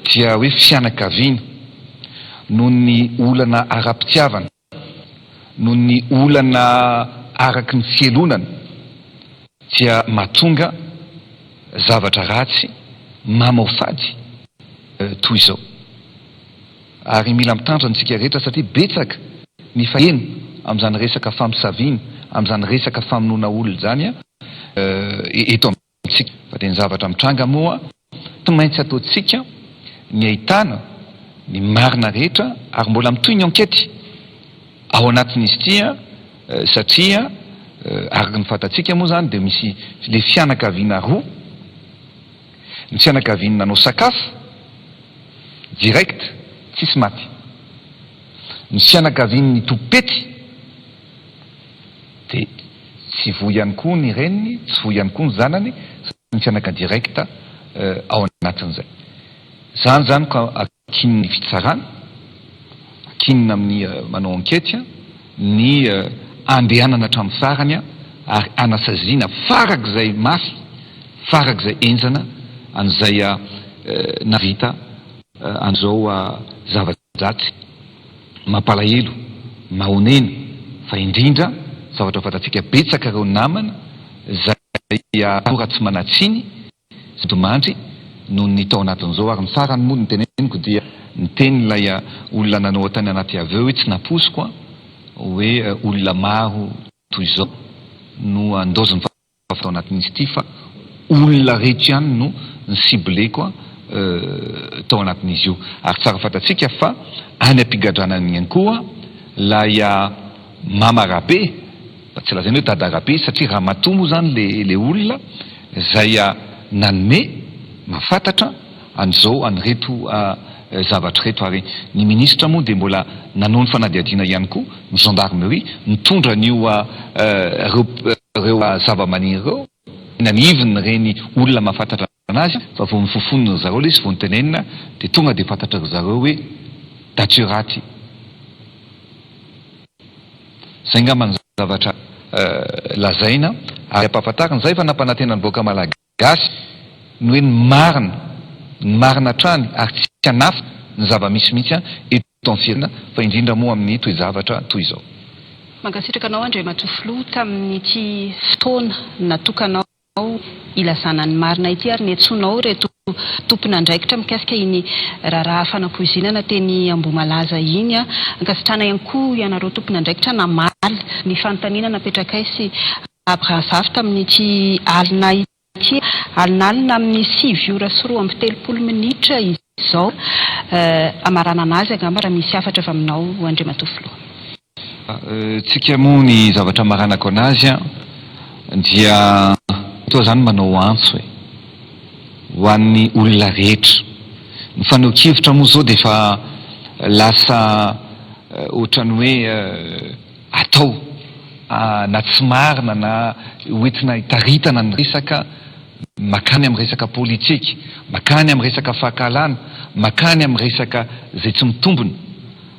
dia hoe fianakaviana noho ny olana ara-pitiavana. Noho ny olana araky ny fielonana dia mahatonga zavatra ratsy mamoafady toy izao. Ary mila mitandrina isika rehetra satria betsaka. ny efa heno amin'izany resaka famosaviana, amin'izany resaka famonoana olona izany eto amintsika. Fa dia ny zavatra mitranga moa tsy maintsy ataontsika ny ahitana ny marina rehetra ary mbola mitohy ny enquête ao anatin'izy ity satria araka ny fantatsika moa izany dia misy le fianakaviana roa, ny fianakaviany nanao sakafo direct tsisy maty, ny fianakavian'ny tompom-pety dia tsy voa ihany koa ny reniny, tsy voa ihany koa ny zanany sy ny fianaka direct ao anatin'izay. Izany izany ka akin'ny fitsarana, akinina amin'ny manao enquête ny andehanana hatramin'ny farany ary anasaziana farak'izay mafy, farak'izay henjana an'izay nahavita an'izao zava-dratsy mampalahelo, mahonena fa indrindra zavatra fantatsika betsaka ireo namana izay tanora tsy manan-tsiny nodimandry noho ny tao anatin'izao ary ny farany moa no teneniko dia niteny ilay olona nanao tany anaty aveu hoe tsy nampoiziko an hoe olona maro toy izao no andaozin'ny vaovao tao anatin'izy ity fa olona reto ihany no ni-cibleko an tao anatin'izy io ary tsara fantatsika fa any am-pigadrana any ihany koa ilay Mama Rabe, fa tsy lazaina hoe Dada Rabe satria ramatoa moa izany le le olona izay nanome mahafantatra an'izao an'ireto zavatra ireto ary ny minisitra moa dia mbola nanao ny fanadihadiana ihany koa, ny gendarmerie nitondra an'io ireo ireo zava-maniry ireo eny anivon'ireny olona mahafantatra anazy fa vao nofofoniny ry zareo ilay izy vao notenenina dia tonga dia fantatry ry zareo hoe datura ty. Zay ngamba ny zavatra lazaina ary ampahafantarina zay efa nampanantena ny vahoaka malagasy ny hoe ny marina, ny marina hatrany ary tsy hanafina ny zava-misy mihitsy eto amin'ny firenena fa indrindra moa amin'ny toe-javatra toy izao. Mankasitraka anao Andriamatoa Filoha tamin'ity fotoana natokanao ilazana ny marina ity ary niantsoanao ireto tompon'andraikitra mikasika iny raharaha fanapoizinana teny Ambohimalaza iny. Ankasitrahana ihany koa ianareo tompon'andraikitra namaly ny fanontaniana napetrakay sy Abrazafy tamin'ity alina ity. Alinalina amin'ny 9 ora sy 32 minitra izao. Hamaranana azy angamba raha misy hafatra avy aminao Andriamatoa Filoha. Tsika moa ny zavatra amaranako anazy dia toa zany manao antso e! Ho an'ny olona rehetra. Ny fanehoan-kevitra moa zao dia efa lasa ohatran'ny hoe atao na tsy marina na hoentina hitaritana ny resaka makany amin'ny resaka politika, makany amin'ny resaka fankahalana, makany amin'ny resaka izay tsy mitombina.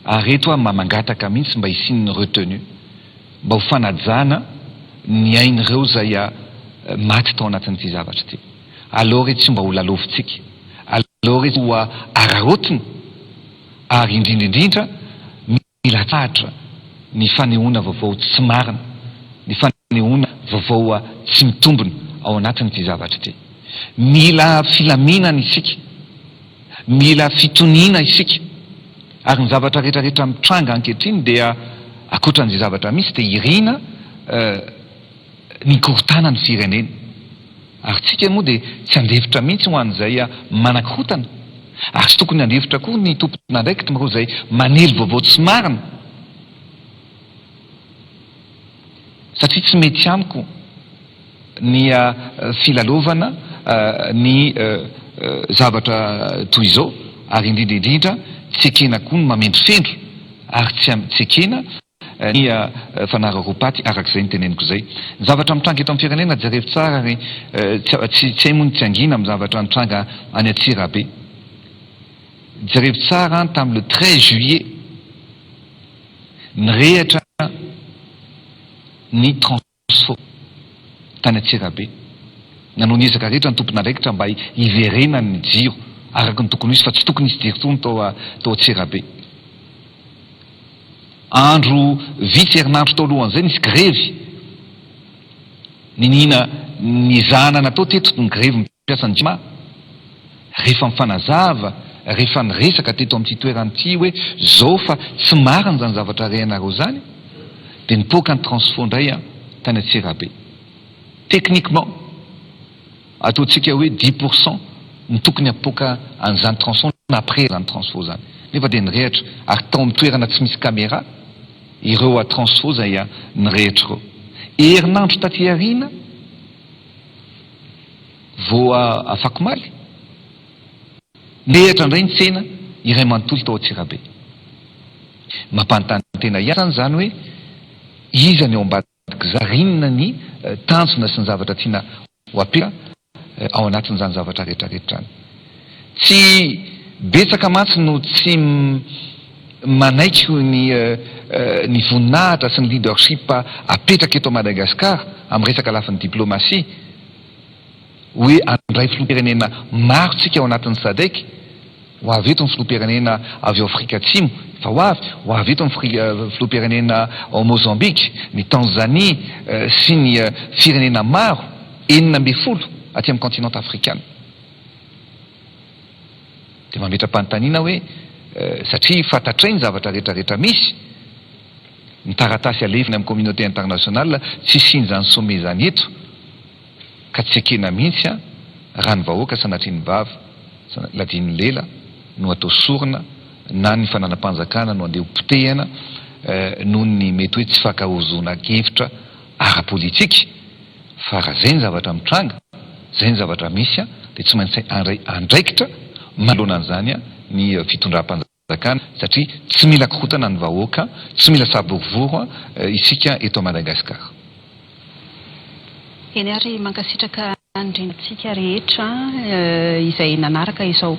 Ary eto aho mba mangataka mihitsy mba hisian'ny retenue, mba ho fanajana ny ain'ireo izay maty tao anatin'ity zavatra ity. Aleo re tsy mba ho lalaovintsika, aleo re tsy ho araraotina, ary indrindra indrindra mila atsahatra ny fanehoana vaovao tsy marina, ny fanehoana vaovao tsy mitombina ao anatin'ity zavatra ity. Mila filaminana isika. Mila fitoniana isika ary ny zavatra rehetra rehetra mitranga ankehitriny dia ankoatran'izay zavatra misy dia irina ny hikorontana ny firenena ary tsika moa dia tsy handefitra mihitsy ho an'izay manakorontana ary tsy tokony handefitra koa ny tompon'andraikitra ireo izay manely vaovao tsy marina satria tsy mety amiko ny filalaovana ny zavatra toy izao ary indrindra indrindra tsy ekena koa ny mamendrofendro ary tsy tsy ekena ny fanararaopaty araka izay noteneniko izay. Ny zavatra mitranga eto amin'ny firenena jerevo tsara ary tsy tsy hay moa ny tsy hangina amin'ny zavatra nitranga any Antsirabe. Jerevo tsara tamin'ny le 13 juillet nirehatra ny Soa, tany Antsirabe. Nanao ny ezaka rehetra ny tompon'andraikitra mba hiverenan'ny jiro araka ny tokony ho izy fa tsy tokony hisy jiro intsony tao tao Antsirabe. Andro vitsy herinandro tao alohan'izay nisy grevy niniana nizahana natao teto ny grevy mpiasan'ny Jirama. Rehefa mifanazava. rehefa niresaka teto amin'ity toerana ity hoe zao fa tsy marina izany zavatra rehanareo izany dia nipoaka ny transfo indray tany Antsirabe. Techniquement, ataontsika hoe dix pour cent no tokony hapoaka an'izany transfo na après izany transfo izany. Nefa dia nirehatra ary tao amin'ny toerana tsy misy caméra ireo transfo izay nirehatra ireo. Herinandro taty aoriana vao afakomaly, nirehatra indray ny tsena iray manontolo tao Antsirabe. Mampanontany tena ihany izany hoe iza ny ao ambadika. Ary inona ny tanjona sy ny zavatra tiana ho apetraka ao anatin'izany zavatra rehetra rehetra izany? Tsy betsaka mantsy no tsy manaiky ny ny voninahitra sy ny leadership apetraka eto Madagascar amin'ny resaka lafiny diplomatie. Hoe handray filoham-pirenena maro tsika ao anatin'ny Sadec, ho avy eto ny filoham-pirenena avy ao Afrika Atsimo, efa ho avy, ho avy eto ny filoham-pirenena ao Mozambique, ny Tanzanie sy ny firenena maro, 16 aty amin'ny continent afrikana. Dia mametra-panontaniana hoe satria fantatray ny zavatra rehetra rehetra misy, ny taratasy alefany amin'ny communauté internationale tsy hisian'izany sommet izany eto, ka tsy ekena mihitsy an, raha ny vahoaka sanatria ny vava, ladian'ny lela no atao sorona na ny fananam-panjakana no andeha ho potehina noho ny mety hoe tsy fankahozona-kevitra ara-politika, fa raha zay ny zavatra mitranga, zay ny zavatra misy an, dia tsy maintsy handray andraikitra manoloana an'izany ny fitondram-panjakana. Fanjakana satria tsy mila korontana ny vahoaka, tsy mila savorovoro isika eto Madagascar. Eny ary mankasitraka indrindra antsika rehetra izay nanaraka izao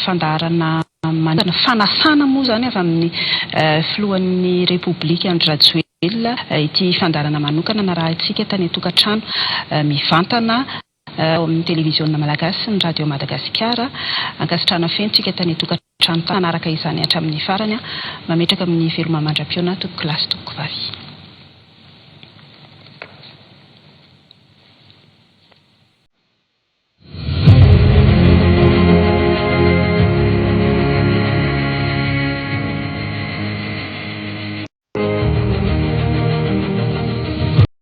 fandaharana manokana, fanasana moa izany avy amin'ny filohan'ny Repoblika Andry Rajoelina ity fandaharana manokana narahintsika tany an-tokantrano mivantana ao amin'ny Televiziona Malagasy sy ny Radio Madagasikara. Ankasitrahana feno tsika tany an-tokantrano tany nanaraka izany hatramin'ny farany. Mametraka amin'ny veloma mandra-pihaona tompoko lahy sy tompoko vavy.